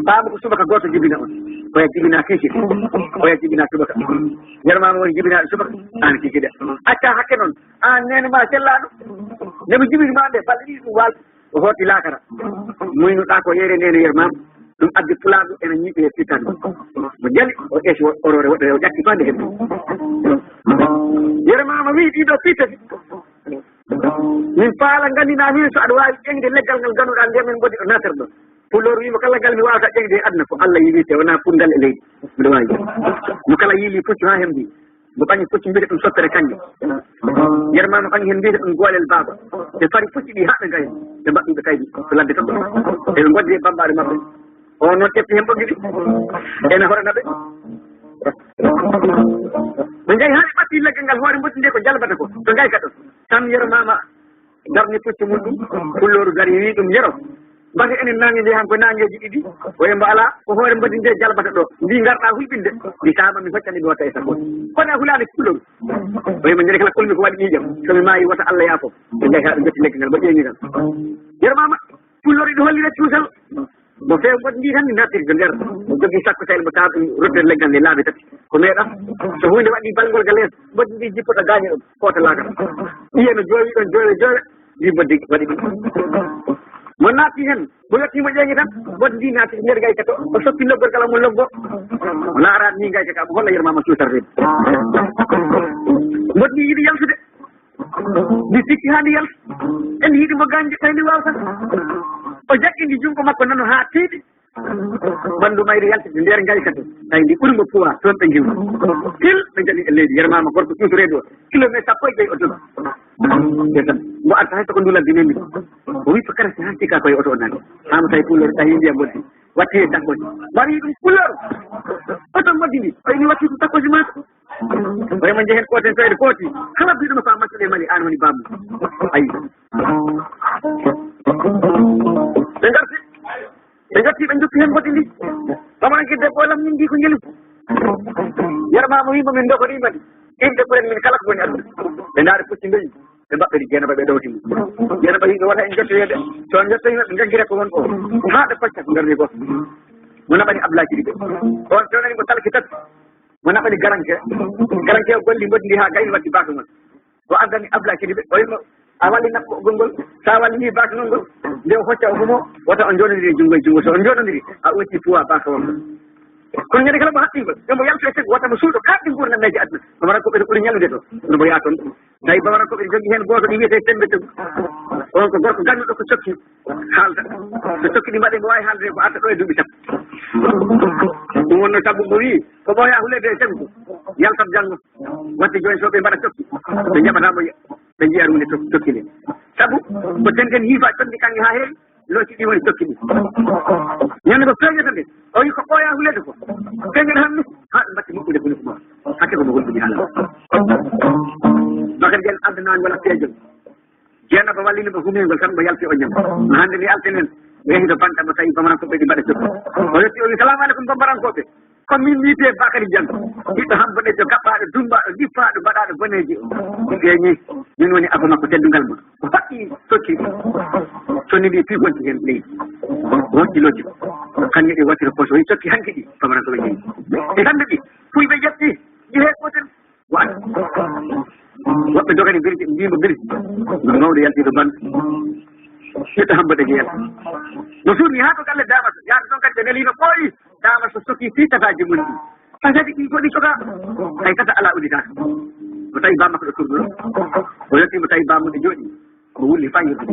Baaba ko subaka gooto jibina on. Oya jibina kiikiiɗe. Oya jibina subaka. Yermama woni jibinaaɗo subaka, aan kiikiiɗe. Acca hakke noon. Aan neene ma sellaaɗo. Nde mo jibini ma nde, balɗe ɗiɗi ɗum waal. O hooti laakara. Muynuɗaa ko yeere nde no yermaama. Ɗum addi pulaagu ena ñiiɓi e fitan. Mo jali, o ƴetti wo-, oroore woɗɗere, o ƴatti faa nde heɓi. Yermaama wii ɗiɗo piitati. Min paala nganndinaa min so aɗa waawi ƴeŋde leggal ngal ngannduɗaa nde min mbodi o naatata ɗo. Pulloor wii mo kala ngal mi waawata ƴeŋde e aduna ko Allah yiwi te wonaa puɗngal e leydi. Mbiɗo waawi. Mo kala yiili puccu haa hembi. Mo ɓaŋi puccu mbiyete ɗum soppere kaŋŋe. Yermaama ɓaŋi heen mbiyete ɗum goolel baaba. Ɓe fari pucci ɗi haa ɓe ngayi. Ɓe mbaɗɗi ɓe kaydi to ladde to. Eɓe ngoddi e bambaɗe maɓɓe. O noon ƴetti heen ɓoggi ɗi. Ene hoorana ɓe. Ɓe njahi haa ɓe ɓatti leggal ngal hoore mboddi nde ko jalbata ko. To ngayi ka ɗon. Tan Yermaama darni puccu mum ɗum, Pullooru dari wii ɗum, Yero, mbate enen naange nde han ko naangeeji ɗiɗi, o yemba alaa, ko hoore mbadi nde jalbata ɗo, ndi ngarɗaa hulɓinde, ndi saama mi hoccani mi watta e sappo. Kono a hulaani Pullooru. O yemba njeri kala kolmi ko waɗi ƴiiƴam, so mi maayi wota Allah yaafo. Ɓe njahi haa ɓe njotti leggal ngal, mbo ƴeeŋi ngal. Yermaama, Pullooru iɗo hollira cuusal. Mo feewi mboddi ndi tan mi nattiri to nder. Mo jogii sakko tawi mo tawa ɗum rottere leggal nde laabi tati. Ko meeɗa. So huunde waɗi balngol ga lees, mboddi ndi jippota gaaña ɗum, hoota laakara. Ɓiye no joowi ɗon, joowe, joowe, ndi mboddi waɗi ɗum. Mo naatti heen, mo yettii mo ƴeeŋi tan, mboddi ndi naatti nder gayka to, o soppi loggol kala mo loggo. O laaraat ni gayka ka, mo holla yermaama cuusarde. Mboddi ndi yiɗi yaltude. Ndi sikki haa ndi yalti. En yiɗi mo gaañde, tawi ndi waawata. O jaɓɓindi junngo makko nano haa tiiɗi. Ɓanndu mayri yalti nder ngayka to. Tawi ndi ɓuri mo poids, toon ɓe ngiwri. Pil ɓe njani e leydi, yermaama gorko cuutoreeɗo o. Kilomètre sappo e joy o dogi. Ndeysaan. Mbo arta hay soko ndulal dinen ndi. O wi ko karasi haa sikka koye oto o nani. Haa mo tawi Pullooru tawi ndiyam mboddi. Watti e sakkoji. Mbaɗi ɗum Pullooru. Oto mboddi ndi. Tawi ni watti ko sakkoji maako. Oye mo njehen kooten to ede kooti. Kala biɗo no fa maccuɗe mali an woni bammu. Ayi. Ɓe ngarti. Ɓe ngarti ɓe njoppi hen mboddi ndi. Ɓamaranke debbo o lammin ndi ko njelu. Yermaama wimo min ndokorima ndi. Inɗe ɓuren min kala ko woni aduna. Ɓe ndaari pucci ndoyi. Ɓe mbaɓɓe ndi Jeenaba ɓe ɗowti mo. Jeenaba wi ɓe wota en jottoyeede. So on jottoyima ɓe njaggire ko won o. Haa ɓe kocca ko ngarni gooto. Mo naɓani Abdoulaye Sidiɓe. On fewnani mo talki tati. Mo naɓani garanke. Garanke o golli mboddi ndi haa gayni waddi baaka ngol. O addani Abdoulaye Sidiɓe. O yimo a walli naɓɓo gongol. Sa walli ni baaka ngol ngol. Nde o hocca o humo. Wota on jonodiri e junngo e junngo. So on jonodiri a utti puwa baaka won. Kono ñande kala mo haqqingol. Yomo yaltu e tegu wota mo suuɗo. Kaɓɓi nguurna meeje aduna. Omara ko ɓe ɓuri ñallude ɗo. No mbo yaa toon. Tawi bawara ko ɓe jogii heen gooto ɗi wiyetee Semmbe Tegu. On ko gorko gannuɗo ko cokki haalda. So cokki ɗi mbaɗe mo waawi haalde ko arta ɗo e duuɓi sappo. Ɗum wonno sabu mo wii ko ɓooya huleede e cegu yaltat janngo. Waɗde jooni so ɓe mbaɗa cokki ɓe njaɓata mo ɓe njiya ɗum nde cokki nde. Sabu ko tenten yiifa cokki kaŋŋe haa heewi. Looci ɗi woni tokki ɗi. Ñande ko feeñata nde, o wi ko ɓooya huleede ko. Feeñata hannu, haa ɓe mbatti moƴƴude ko nokku makko. Hakke ko mo hulɓini Allah. Bakar Jan addanaani wala feejol. Jeenaba wallini mo humingol tan mo yalti o ñam. No hannde ni alten en, o yehi to banka mo tawi bamaran ko ɓe ɗi mbaɗa cokki. O yetti o wi, "Salaamu aleykum bambarankooɓe. Ko min wiyetee Bakari Jan. Ɓiɗɗo Hambo Ɗejo gaɓɓaaɗo, dummbaaɗo, lippaaɗo, mbaɗaaɗo boneeji o." Feeñi. Min woni afo makko teddungal mo. O faɗɗi sokki. Sonni mbi pigonti heen leydi. Wonti lojji. Kanŋe ɗi wattira poche. O yi sokki hanki ɗi. Pamaran ko ɓe jeyi. E hannde ɗi. Fulɓe ƴetti. Ɗi hee gootel. Wa-, woɓɓe dogani birji, mbiimo birji. Mawɗo yalti to banɗo. Ɓiɗɗo Hambo Degeyel. No suumi haa to galle Daamaso. Yaata toon kadi ɓe neliino ɓooyi. Daamaso sokki fii tataaji mum ɗi. Haa kadi ɗi ko ɗi coka. Hay kata alaa udditaaka. O tawi baa makko ɗo turduɗo. O yettii mo tawi baa mum ɗo jooɗii. O wulli faa yettii.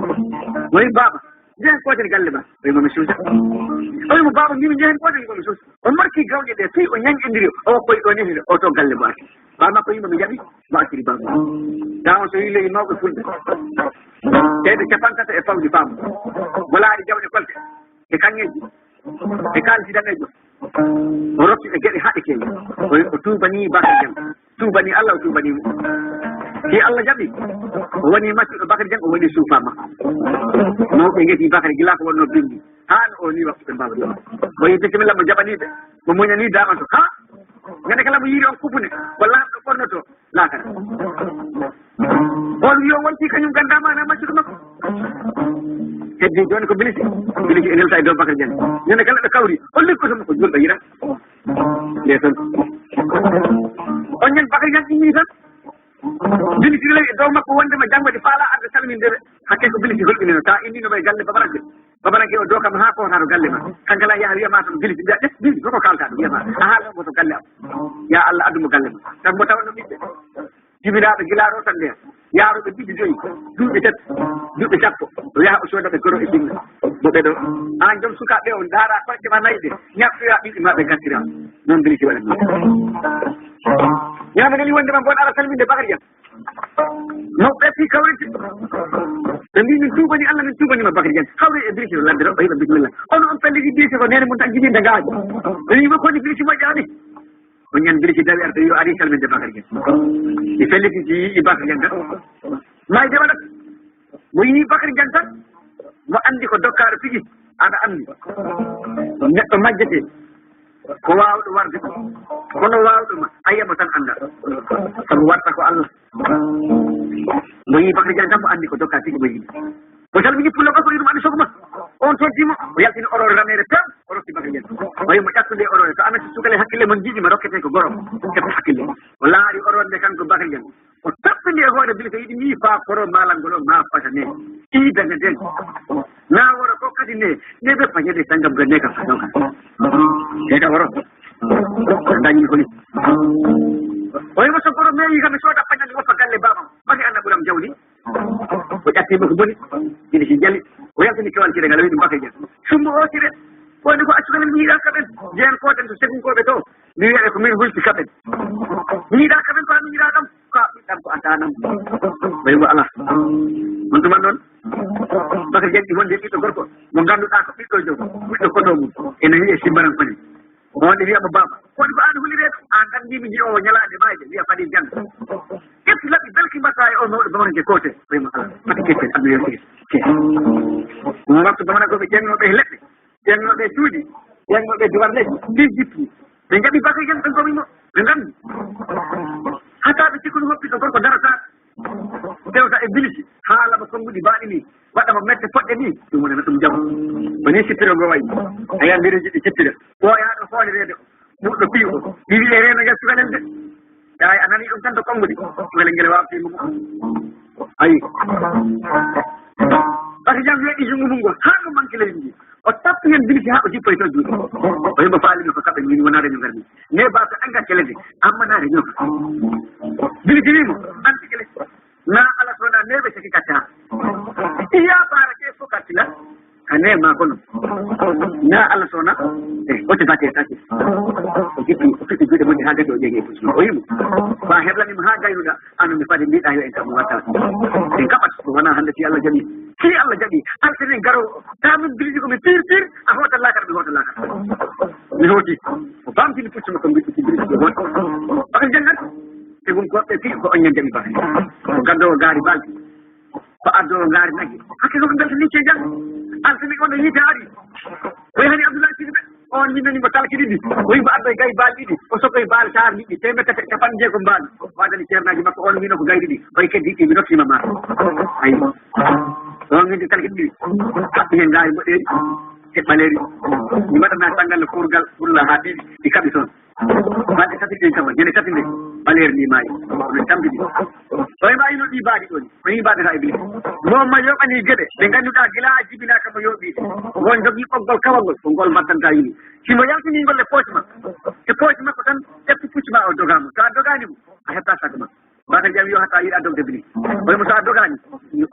Mo wi baaba. Njehen kooten galle ma. O wimo mi suusa. O wimo baaba mbimi njehen kooten ko mi suusa. O marki gawƴe ɗe fii o ñañƴindiri o koy ɗo nehiri o to galle mo arti. Baa makko wimo mi jaɓi mo artiri baa makko. Tawa so yi ley mawɓe fulɓe. Ɓeyɓe capanɗe tato e pawɗi faamu. Golaari jawɗe kolte. E kaŋŋeeji. E kaalisi daneejo. O rokki ɓe geɗe haɗe keewi. O, o tuubanii Bakar Jang. Tuubanii Allah, o tuubanii mo. Si Allah jaɓi, o woni maccuɗo Bakar Jang, o woni suufa makko. Mawɓe ngeti Bakar gila ko wonno bimbi. Haa no o ni waktu ɓe mbawdi. O yi bisimilla mo jaɓanii ɓe. Mo muñanii Daamaso. Ha? Ñande kala mo yiiri on kupune. Ko laamɗo ɓornoto. Laakara. On wiyo wonti kañum ganda maana maccuɗo makko. Heddi jooni ko Bilisi. Bilisi e nelta e dow Bakar Jang. Ñande kala ɓe kawri. O liggoto mo ko julɗo yira. Nde tan. On ñan Bakar Jang ɗimmi tan. Bilisi ley e dow makko wondema janngo ɗi faala arde salminde ɓe. Hakke ko Bilisi holɗinino. Ta inni no ɓe galle babaranke. Babaranke o dow kam haa kootaɗo galle ma. Kankala yaha wiya ma tan Bilisi mbiya ɗe Bilisi koko kalta ɗum wiya ma. A haala mo to galle am. Ya Allah addu mo galle ma. Tan mo tawa no ɓiɓɓe. Jibinaaɓe gilaaɗo tan ndeya. Yaarooɓe duuɓi joyi, duuɓi tati, duuɓi sappo. O yaha o sooda ɓe goro e jinna. Mo ɓe ɗo. Aan joom sukaaɓe on ndaara koyɗe ma nayi ɗe. Ñaɓtoya ɓiɓɓe ma ɓe gattira. Noon Bilisi waɗa noon. Ñaama nani wonde ma ngon ara salminde Bakar Jang. Mawɓe fii kawriti. Ɓe mbi min tuubani Allah min tuubani ma Bakar Jang. Hawri e Bilisi no ladde ɗo o heɓa bisimilla. Ono on pelliti Bilisi ko nene mum tan jibinde ngaaji. Ɓe mbi mo koni Bilisi moƴƴaani. O ñan Bilisi dawi arde yo ari salminde Bakar Jang. Mi felliti si yi'i Bakar Jang tan. Mayde waɗat. Mo yi'i Bakar Jang tan. Mo anndi ko dokkaaɗo tigi. Aɗa anndi. Neɗɗo majjete. Ko waawɗo warde. Kono waawɗo ma. A yiyamo tan annda. Sabu warta ko Allah. Mo yi'i Bakar Jang tan mo anndi ko dokkaaɗo tigi mo yi'i. O salmini pullo makko, iɗum anndi sogoma. On tottimo, o yaltini oroore raneere pew, o rokki Bakar Jang. O wi'i mo ƴattu nde oroore, to a natti sukale hakkille mon njiɗi ma rokkete ko goro. Keɓta hakkille. O laari oroore nde kanko Bakar Jang. O tappindi e hoore Bilisi yiɗi mi faa koro maalangol on ma fata ne. Ii daga den. Na woro ko kadi ne, ne ɓe pañede sangam ga ne ka fata ka. Ne ka woro. Dañi ko ni. O wi'i mo so goro meyi kam mi sooda pañal mi woppa galle baabam. Maki anna ɓuram jawdi. O ƴatti mo ko boni. Ina si jali. O yaltini kewal kire ngal o wi'i ɗum Bakar Jang. Sumbo o kire. Wonde ko accugal mi yiɗa kaɓen. Jeen koten to segunkooɓe to. Mi wi'a ɓe ko min hulti kaɓen. Mi yiɗa kaɓen ko mi yiɗa ɗam. Ko a ɓiɗɗam ko a tanam. Ɓay mo ala. On tuma noon. Bakar Jang ɗi wonde ɓiɗɗo gorko. Mo ngannduɗaa ko ɓiɗɗo jom. Ɓiɗɗo koto mum. Ene wi'e simbaran koni. On ɗi wi'a mo baaba. Woni ko aan hulireeɗo. Aan tan mbiimi ji'oowo ñalaande maayde. Wi'a fadi jannga. Ƴettu laɓi belki mbaɗta e o mawɗo bamaranke koote. Ɓay mo ala. Fati ketten aduna yo tigi. Mo wattu bamarankoɓe ƴeeŋnooɓe e leɗɗe. Ƴeeŋnooɓe e cuuɗi. Ƴeeŋnooɓe e duwar leydi. Ɗi jippi. Ɓe njaɓi Bakar Jang ɓe ngomi mo. Ɓe nganni. Hataa ɓe cikkunu hoppi to gorko darata. Dewta e Bilisi. Haala mo konnguɗi baaɗi ni. Waɗa mo mette poɗɗe ni. Ɗum woni no ɗum jaw. Woni sippiro ngo wayi. A yiyan mbiruji ɗi sippira. Ɓooyaaɗo hoolireede o. Ɓurɗo piiw o. Ɗi wi'e reena ngal cukalel de. Yaay a nani ɗum tan to konnguɗi. Cukalel ngel waawti mo. Ayi. Bakar Jang weeɗi junngo mum ngol. Haa ngo manki leydi ndi. O tappi heen Bilisi haa o jippoy toon juuɗe. O wi'i mo faalimi ko kaɓe min wonaa reño ngarmi. Ne ba ko anga kelede. Amma na reño. Bilisi wi'i mo. Anti kele. Na ala sona ne ɓe seki katta. Iya bara ke fof kattila. Ka ne ma kono. Na ala sona. E o te bate kati. O jippi o fiɓɓi juuɗe mon haa gasi o ƴeeŋi e pucci. O wi'i mo. Ko a heblani mo haa gaynuɗa. Ano mi fadi mbiɗa yo en kam watta. En kaɓat ko wona hannde si Allah jaɓi. Si Allah jaɓi altine garowo o. Ta min bilji ko mi pir pir a hoota lakar mi hoota lakar. Mi hooti. O bamtini pucci makko mbiɗ pucci bilji ko won. Bakar janngat. E won ko ɓe fi ko on ñande mi bakar. Ko gaddowo gaari balɗi. Ko addowo gaari nagge. Hakke ko ɓe mbelta nicce jam. Altine on no yiite ari. Ko yahani Abdoulaye Sidibé. On windani mo talki ɗiɗi. O wi mo addoy gay baali ɗiɗi. O sokoy baali taar liɗɗi. Teemeɗɗe tati e capanɗe jeegom baali. O addani ceernaaji makko, on wino ko gay ɗiɗi. O wi keddi ɗiɗi, mi rokkima ma. Ayi. On windi talki ɗiɗi. Haɓɓi hen ngaari mboɗeeri. E ɓaleeri. Mi waɗana canngal no kurgal, ulla haa ɗiɗi. Ɗi kaɓi toon. Balɗe tati ɗen kam, ñande tati nde, ɓaleeri ndi maayi. Oɗon tampi ɗi. O wi ma ino ɗi mbaadi ɗon. O wi mbaadi ha Iblis. Mo ma yoɓani geɗe. Ɗe ngannduɗaa gila a jibinaaka mo yoɓi. Ngol jogii ɓoggol kawal ngol. Ko ngol mbattanta yini. Si mo yaltini ngol e pooci makko. E pooci makko tan, ƴettu pucci ma o dogaa mo. So a dogaani mo, a heɓtaa sago ma. Bakar Jam yo hatta yiɗa dogde bini. O wi mo so a dogaani.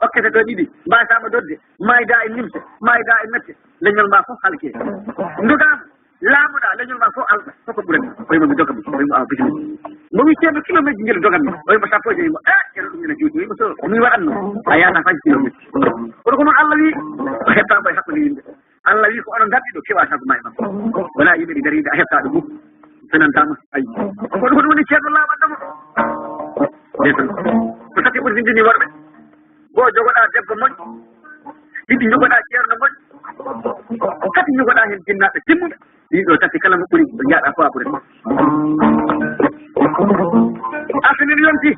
Okkete ɗo ɗiɗi. Mbaasa mo dodde. Mayda e nimse. Mayda e mette. Leñol ma fof halke. Dogaa mo. Laamuɗaa leñol ma fof alɗa, koko ɓurani. O wi mo mi doga mo, o wi mo awa bisimilla. Mo wi ceerno kilometre ngel dogan mi. O wi mo sappo e joyi mo, eh, ceerno ɗum ina juuti. O wi mo so, mi waɗanno. A yaata fay kilometre. Kono ko noon Allah wi, o heɓtaama e hakkunde yimɓe. Allah wi ko onon ngarɗi ɗo kewa sago ma e makko. Wala yimɓe ɗi dariɗe a heɓta ɗum. Fenantama. Ayi. Kono ko ɗum woni ceerno laaɓanɗo mo. Ndesan. Ko tati ɓurtindini worɓe. Goo jogoɗaa debbo moƴƴo, ɗiɗi jogoɗaa ceerno moƴƴo, tati jogoɗaa heen jinnaaɓe timmuɓe. Ɗiɗo tati kala mo ɓuri ko njaaɗaa fof a ɓuri. Arsenal yonti.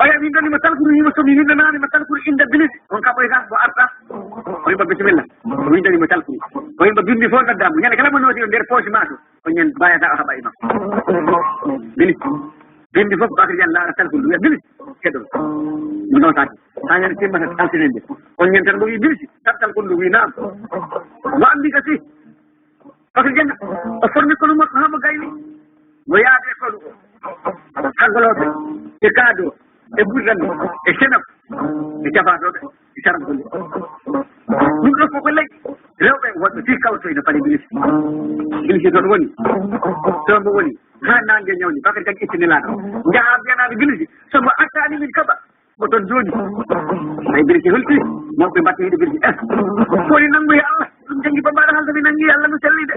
Oya windani mo talkuru yimo somi windanaani mo talkuru innde bilisi. On kam oya kam ko arta. O yimba bisimilla. O windani mo talkuru. O yimba bimbi fof noddaa mo. Ñande kala mo nooti o nder poche maa to. O ñande mbayata o haɓa e makko. Bilisi. Bimbi fof Bakar Jan laara talkuru wiya bilisi. Keɗo. Mo nootaaki. Haa ñande timmata altine nde. O ñande tan mo wi bilisi. Tan talkuru ndu wi naam. Mo anndi kasi. Bakar Jan o formi konu makko haa mo gayni. Mo yaade konu. Hankolooɓe. E kaado. E burdan. E senab. E jabaadooɓe. Saram golle. Ɗum ɗo fof ko leƴƴi. Rewɓe wonɓe fii kawto ina paɗi bilis. Bilis toon woni. Toon mo woni. Haa naange ñawni. Bakar Jan itti nelaaɗo. Njaha mbiyanaaɓe bilis. So mo artaani min kaɓa. Mo toon jooni. Ay bilis holti. Mawɓe mbatta yiɗo bilis. Eh. Ko woni nanngu e Allah. Ɗum janngi bambaɗo haalde mi nanngi Allah no selli de.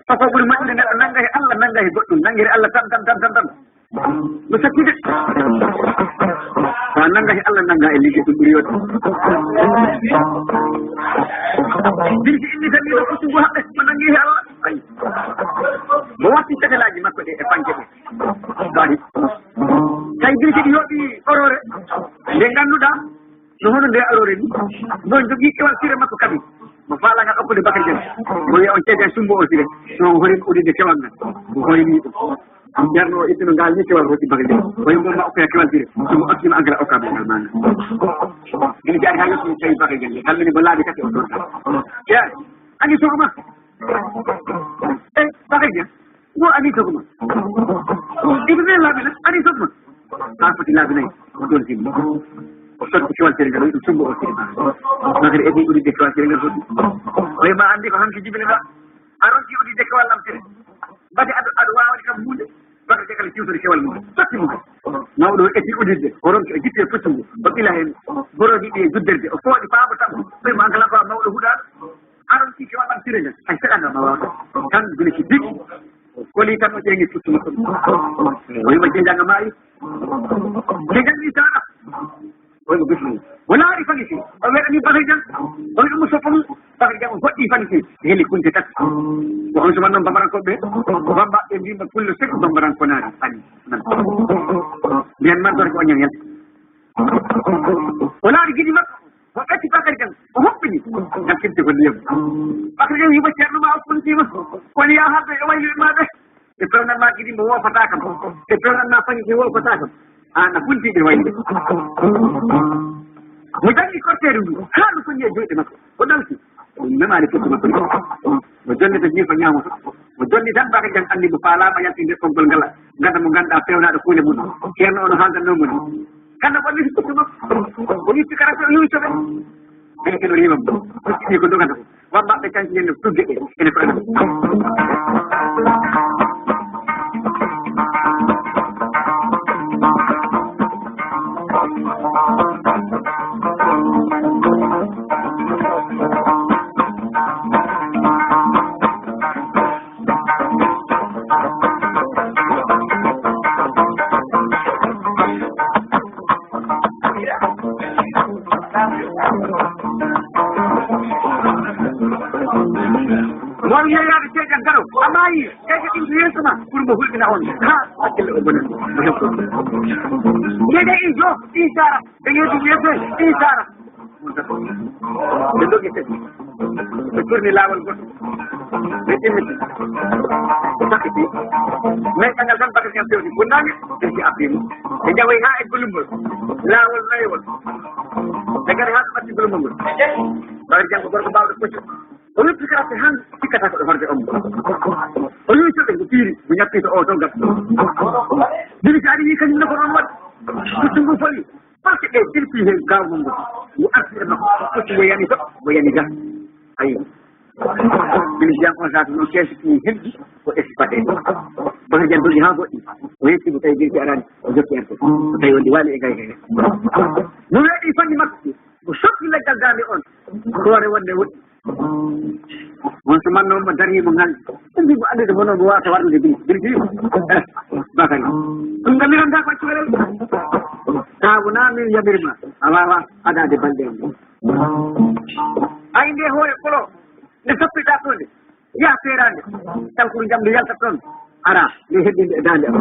Koko ɓuri moƴƴude neɗɗo nannga e Allah, nannga e goɗɗum. Nanngiri Allah tan, tan, tan, tan, tan. No satti de. Ko a nannga he Allah nannga e liggey ɗum ɓuri yodde. Birki inni tan yiɗo ɓoccungu haɓɓe mo nanngi he Allah. Ayi. Mo watti fetelaaji makko ɗe e panke ɗe. Gaaɗi. Tawi birki ɗi yooɓi oroore. Nde ngannduɗaa no hono nde aroore ni. Mo jogii kewal sire makko kabi. Mo faala ngal okkude Bakar Jan. Mo wiya on ceede sumbo o sire. No o horin udinde kewal ngal. O horini ɗum. Ceerno o ittino ngal ni kewal rokki Bakar Jan. O yimbo ma okkoya kewal sire. Sumbo okkima ankara okka mo ngal manga. Ina jaari haa yetti tawi Bakar Jan. Kalmini mo laabi tati o torta. Ceer. Ani sokoma. Eh, Bakar Jan. Wo ani sokoma. Ibrahim laabi na. Ani sokoma. Haa foti laabi nayi. O ɗon sini. O sotti kewal sere ngal, o wi'i ɗum sumbo o sere ma. Bakar eti uditde kewal sere ngal foti. O wi'i ma anndi ko hanki jibinɗaa. A ronki uditde kewal am sere. Mbati aɗa, aɗa waawani kam huunde. Bakar Jan kala siwtori kewal mum. Sotti mum. Mawɗo o eti uditde. O ronki o jitti e puccungu. O ɓila heen. Boroji ɗi e judderde. O fooɗi faabo tan. O wi'i ma an kala ko a mawɗo huɗaaɗo. A ronki kewal am sere ngal. Hay seɗa ngal ma waaw. Tan bile si biki. Koli tan o ƴeeŋi puccu makko. O wi'i ma jenjanga maayi. Jenjang ni saɗa. O wi'i ma bismillah. O laari fagiti. O weɗani Bakar Jan. O wi'i ɗum soppa mum. Bakar Jan o hoɗɗi fagiti. Heli kunte tati. Ko on suman noon bambarankooɓe. Bamba ɓe mbiima kulle sek bambaranko naari. Ani. Nan. Mbiyan man ko o ñaŋ yalti. O laari gidi makko. O ƴetti Bakar Jan, o huɓɓini. Ngal firti ko ndiyam. Bakar Jan wi'i mo ceerno ma o funtiima. Woni yaa haalde e wayluɓe ma ɓe. Ɓe pewnan ma gidi mbo woofataa kam. Ɓe pewnan ma faŋŋi ki woofataa kam. Aan a funti ɓe wayde. Mo janngi korteeru ndu. Haa ndu fonni e juuɗe makko. O ɗalki. O memaani puccu makko ni. Mo jonni to jiifa ñaamo to. Mo jonni tan Bakar Jan anndi mo faalaama yaltinde ɓoggol ngal. Ngannda mo ngannduɗaa peewnaaɗo kuule mum. Ceerno o no haaldanno mo ni. Kala ko ɓe sukkuma, o yitti kala ko yuwi soɓe. Ɓe keno riiwa mo. Ɗi ko dogata ko. Wamma ɓe kanki ñande tugge ɗe. Ene ko ɗum. Mo wiya Ayi, keke ɗin ko yeeso ma, pour mbo hulɓina on. Ha, hakkille o bonen. Yede ijo, isara, ɓe yeeso yeeso, isara. Ɓe dogi tati. Ɓe tourni laawol goto. Ɓe timmiti. Ɓe sakkiti. Mais kangal tan bakati en fewti. Bonnani, ɓe si abbimu. Ɓe jawoyi ha e gulumbol. Laawol nayewol. Ɓe gari ha ɓe ɓatti gulumbol ngol. Bakati Jang ko gorko bawɗo poccu. O yetti kala ko han sikkata ko ɗo horde on. O yewi cuɗe ko piiri, mo ñappi to o to gabto. Bili si ari wi kañum ne ko ɗon waɗ. Ɓuttu ngu foli. Parce que ɓe dirti hen gawno ngu. Ngu arti e makko. Ɓuttu ngu yani to, ngu yani ga. Ayi. Bili si yan on saatu noon keesi ɗi henɗi ko espate. Bakar Jan dogi ha goɗɗi. O yetti mo tawi girki arani. O jokki erte. O tawi wondi wali e gay gay. No weɗi fanni makko. O soppi leggal dande on. Hoore wonde woɗɗi. On suman noon mo dari mo ngal. Ɗum mbi mo anndude hono mo wawata warnude bili. Bili bili. Eh, Bakari. Ɗum ngam miranta ko cukalel. Taw wona min yamirma. A wawa adade balɗe am. Ay nde hoore kolo. Nde soppiɗa ɗo nde. Yaha feerande. Taw ko jamde yalta ɗon. Ara, nde heddinde e dande am.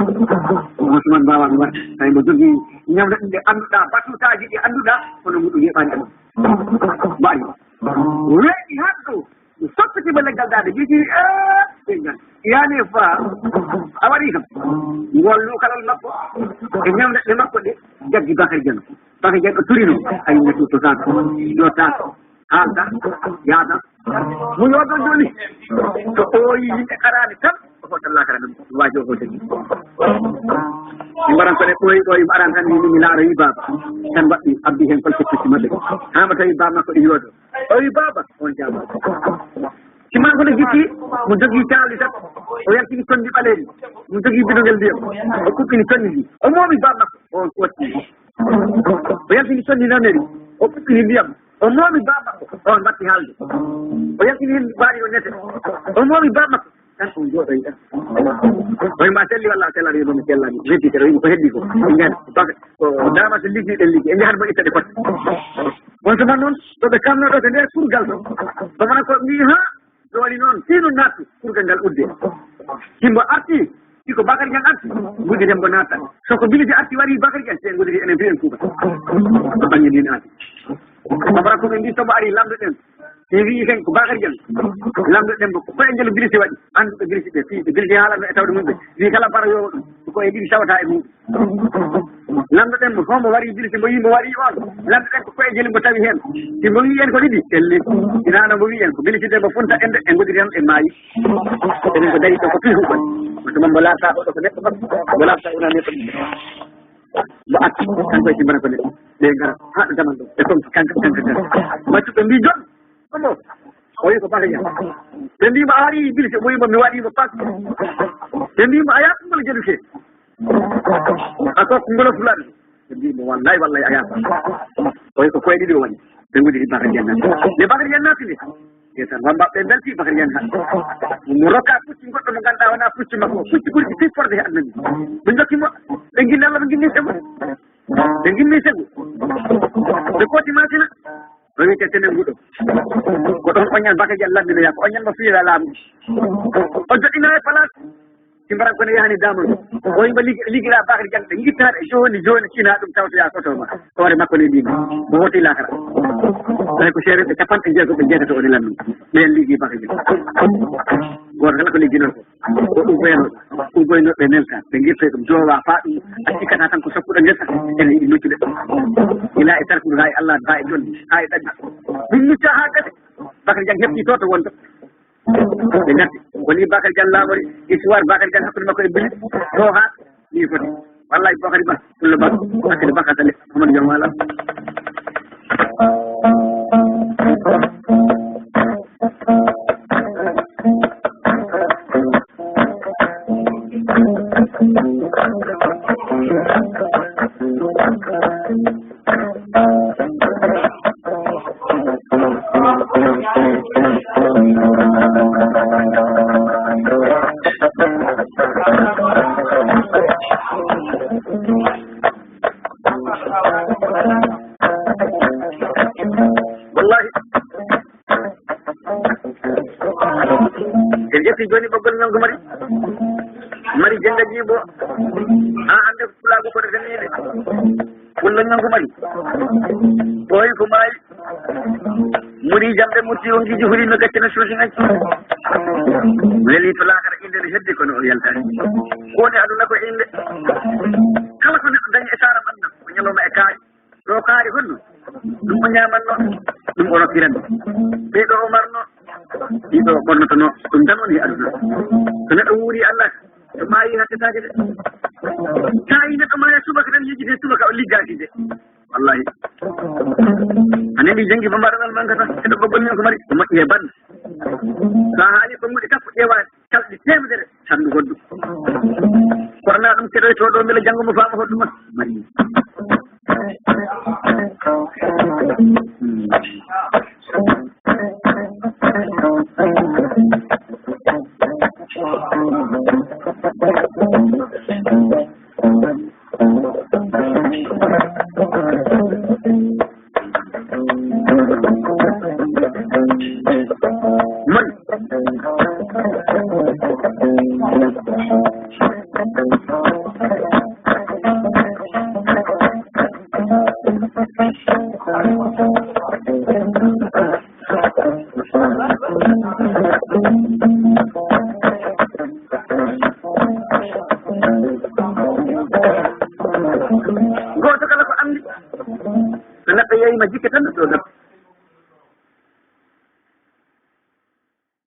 On suman mbawa mi war. Tawi mo jogi ñamre ɗum nde annduɗa, batutaji ɗi annduɗa, kono muɗum yeɓani ɗum. Mbaɗi. Weeɗi haɗɗo. Mi soppitima leggal daande, mi jii, eh, ɓe ngal. Yani fa, a waɗi kam. Ngol lukalal makko. E ñamde ɗe makko ɗe, jaggi Bakar Jan. Bakar Jan o turino, ay netu to saka. Yo ta, halda, yada. Mo yodo joni. To oyi yimɓe arani tan, o hoto lakara ɗum. Wajo o hoto. Mi waran ko ɗe ɓoyi ɓoyi, mi aran tan mi, mi laara yi baba. Tan waɗi abdi hen kol ko pucci maɓɓe. Hama tawi baba makko e yodo. O wi, "Baaba," on jaabaa. Siman ko no jikki, mo jogii caali tati, o yaltini conndi ɓaleeri, mo jogii bidongel ndiyam, o kuɓɓini conndi ndi. O moomi baaba makko, on fotti. O yaltini conndi naneri, o kuɓɓini ndiyam. O moomi baaba makko, on watti haalde. O yaltini heen waari o nete. O moomi baaba makko, tan on jooɗoy tan. Oye ma selli walla a sellani, yono mi sellani. Weddike ɗo yimɓe ko heddi ko. Ɓe njaha baka ko dama so liggi ɗen liggi. E njahan mo itta ɗe fotte. On suman noon, to ɓe kamno ɗo, ɓe nder kurgal ɗo. Bamana ko mbi ha, joni noon, fii noon nattu kurgal ngal udde. Simbo arti, si ko Bakary Niang arti, nguddiren mbo natta. So ko Bilisi arti wari Bakary Niang, se ngudiri enen fii en kuuɓa. Ko bannge ndin arti. Bamana ko ɓe mbi sobo ari lamɗo ɗen. Mi wi'i ken ko Bakary Dieng, lamɗo ɗen mbo, ko koye ngel Bilisi waɗi. Annduɓe Bilisi ɓe, fii ɓe Bilisi haalanno e tawde mum ɓe. Wi'i kala para yo waɗu, ko koye ɗiɗi tawata e mum. Lamɗo ɗen mbo, hombo wari Bilisi, mbo wi'i mbo wari on. Lamɗo ɗen ko koye ngel mbo tawi heen. Si mbo wi'i en ko ɗiɗi, elle. Ina no mbo wi'i en ko Bilisi de mbo funta en de, en ngoɗiri en, en maayi. Enen ko dari ɗo ko fii huɓɓan. Ko tuma mbo laata oɗo ko neɗɗo makko, mbo laata una neɗɗo. Mbo atti, kanko e simbana ko neɗɗo. Ɓe ngara, haa ɗo zaman ɗo. E kon, kanka, kanka, kanka. Maccuɓe mbi jon. Kono, o wi ko Bakary Niang. Ɓe mbi mo a waɗi Bilisi, o wi mo mi waɗi mo pas. Ɓe mbi mo a yaatu ngol jeɗuke. A ko ngol fulani. Ɓe mbi mo wallahi, wallahi a yaatu. O wi ko koye ɗiɗi o waɗi. Ɓe ngudiri Bakary Niang naati. Nde Bakary Niang naati nde. Ndesan wamba ɓe belti Bakary Niang ha. Mo rokka pucci goɗɗo mo ganduɗa wona pucci makko. Pucci ɓurɗi sifforde he aduna ni. Ɓe jokki mo. Ɓe ginni Allah, ɓe ginni sego. Ɓe ginni sego. Ɓe kooti Masina. O wiite tenen guɗo. Ko ɗon oñan Bakary Dieng lamminoya ko oñan mo fiira laamu. O joɗɗina e place. Simbara kono yahani damal. O yimɓe ligi-, ligira Bakary Dieng ɓe gittaade joni, joni kina ɗum tawtoya koto ma. Hoore makko ne ndin. Mo woti lakara. Tawi ko seeɗa ɓe capanɗe jeego ɓe jeetato o ne lammi. Ɓen ligi Bakary Dieng. Goto kala ko ligginor ko. Ko uboyano, uboynoɓe nelta, ɓe girtoy ɗum, joowa faa ɗum, a sikkata tan ko sokkuɗo ngesa, ene yiɗi noccude ɗum. Ila e tarkudu, haa e Allah, haa e jolli, haa e ɗaɗi. Ɗum nucca haa gasi, Bakary Dieng heɓti to, to wonta. Ɓe ngarti, woni Bakary Dieng laamori, histoire Bakary Dieng hakkunde makko e Bilisi, to haa, ni foti. Wallahi Bakary Ba, Pullo Ba, hakkille Ba, hakkille Amadou Diom wala. Wallahi. En ƴetti Joni ɓoggol ñanko mari. Mari jannga jiibo. Ha hannde ko pulaagu ko defaniiɓe. Pullo ñanko mari. Ɓooyi ko maayi. Muri jamɗe mutti o ngiiji huri no gaccana suusi ngacci. Weli to laakara innde no heddi kono o yaltaani. Ko woni aduna ko innde. Kala ko neɗɗo dañi e saara ɓanna ko ñalawma e kaari. Ɗo kaari honno? Ɗum o ñaamanno, ɗum o rokkiranno. Ɓee ɗo o marno, ɗii ɗo o ɓornotono, ɗum tan woni e aduna. So neɗɗo wuuri Allah, so maayi hattetaake de. Sa yi neɗɗo maaya subaka tan yejjite subaka o liggaaki de. Wallahi. A nani janngi bambaɗo ngal mangata, heɗo ɓoggol men ko mari, ko moƴƴi e bande. Sa haali ɓannguɗi sappo ƴeewa calɗi teemedere, sanndu hoddu. Korna ɗum keɗoyto ɗo mbele janngo mo faama hoddu ma. Mari. Mari.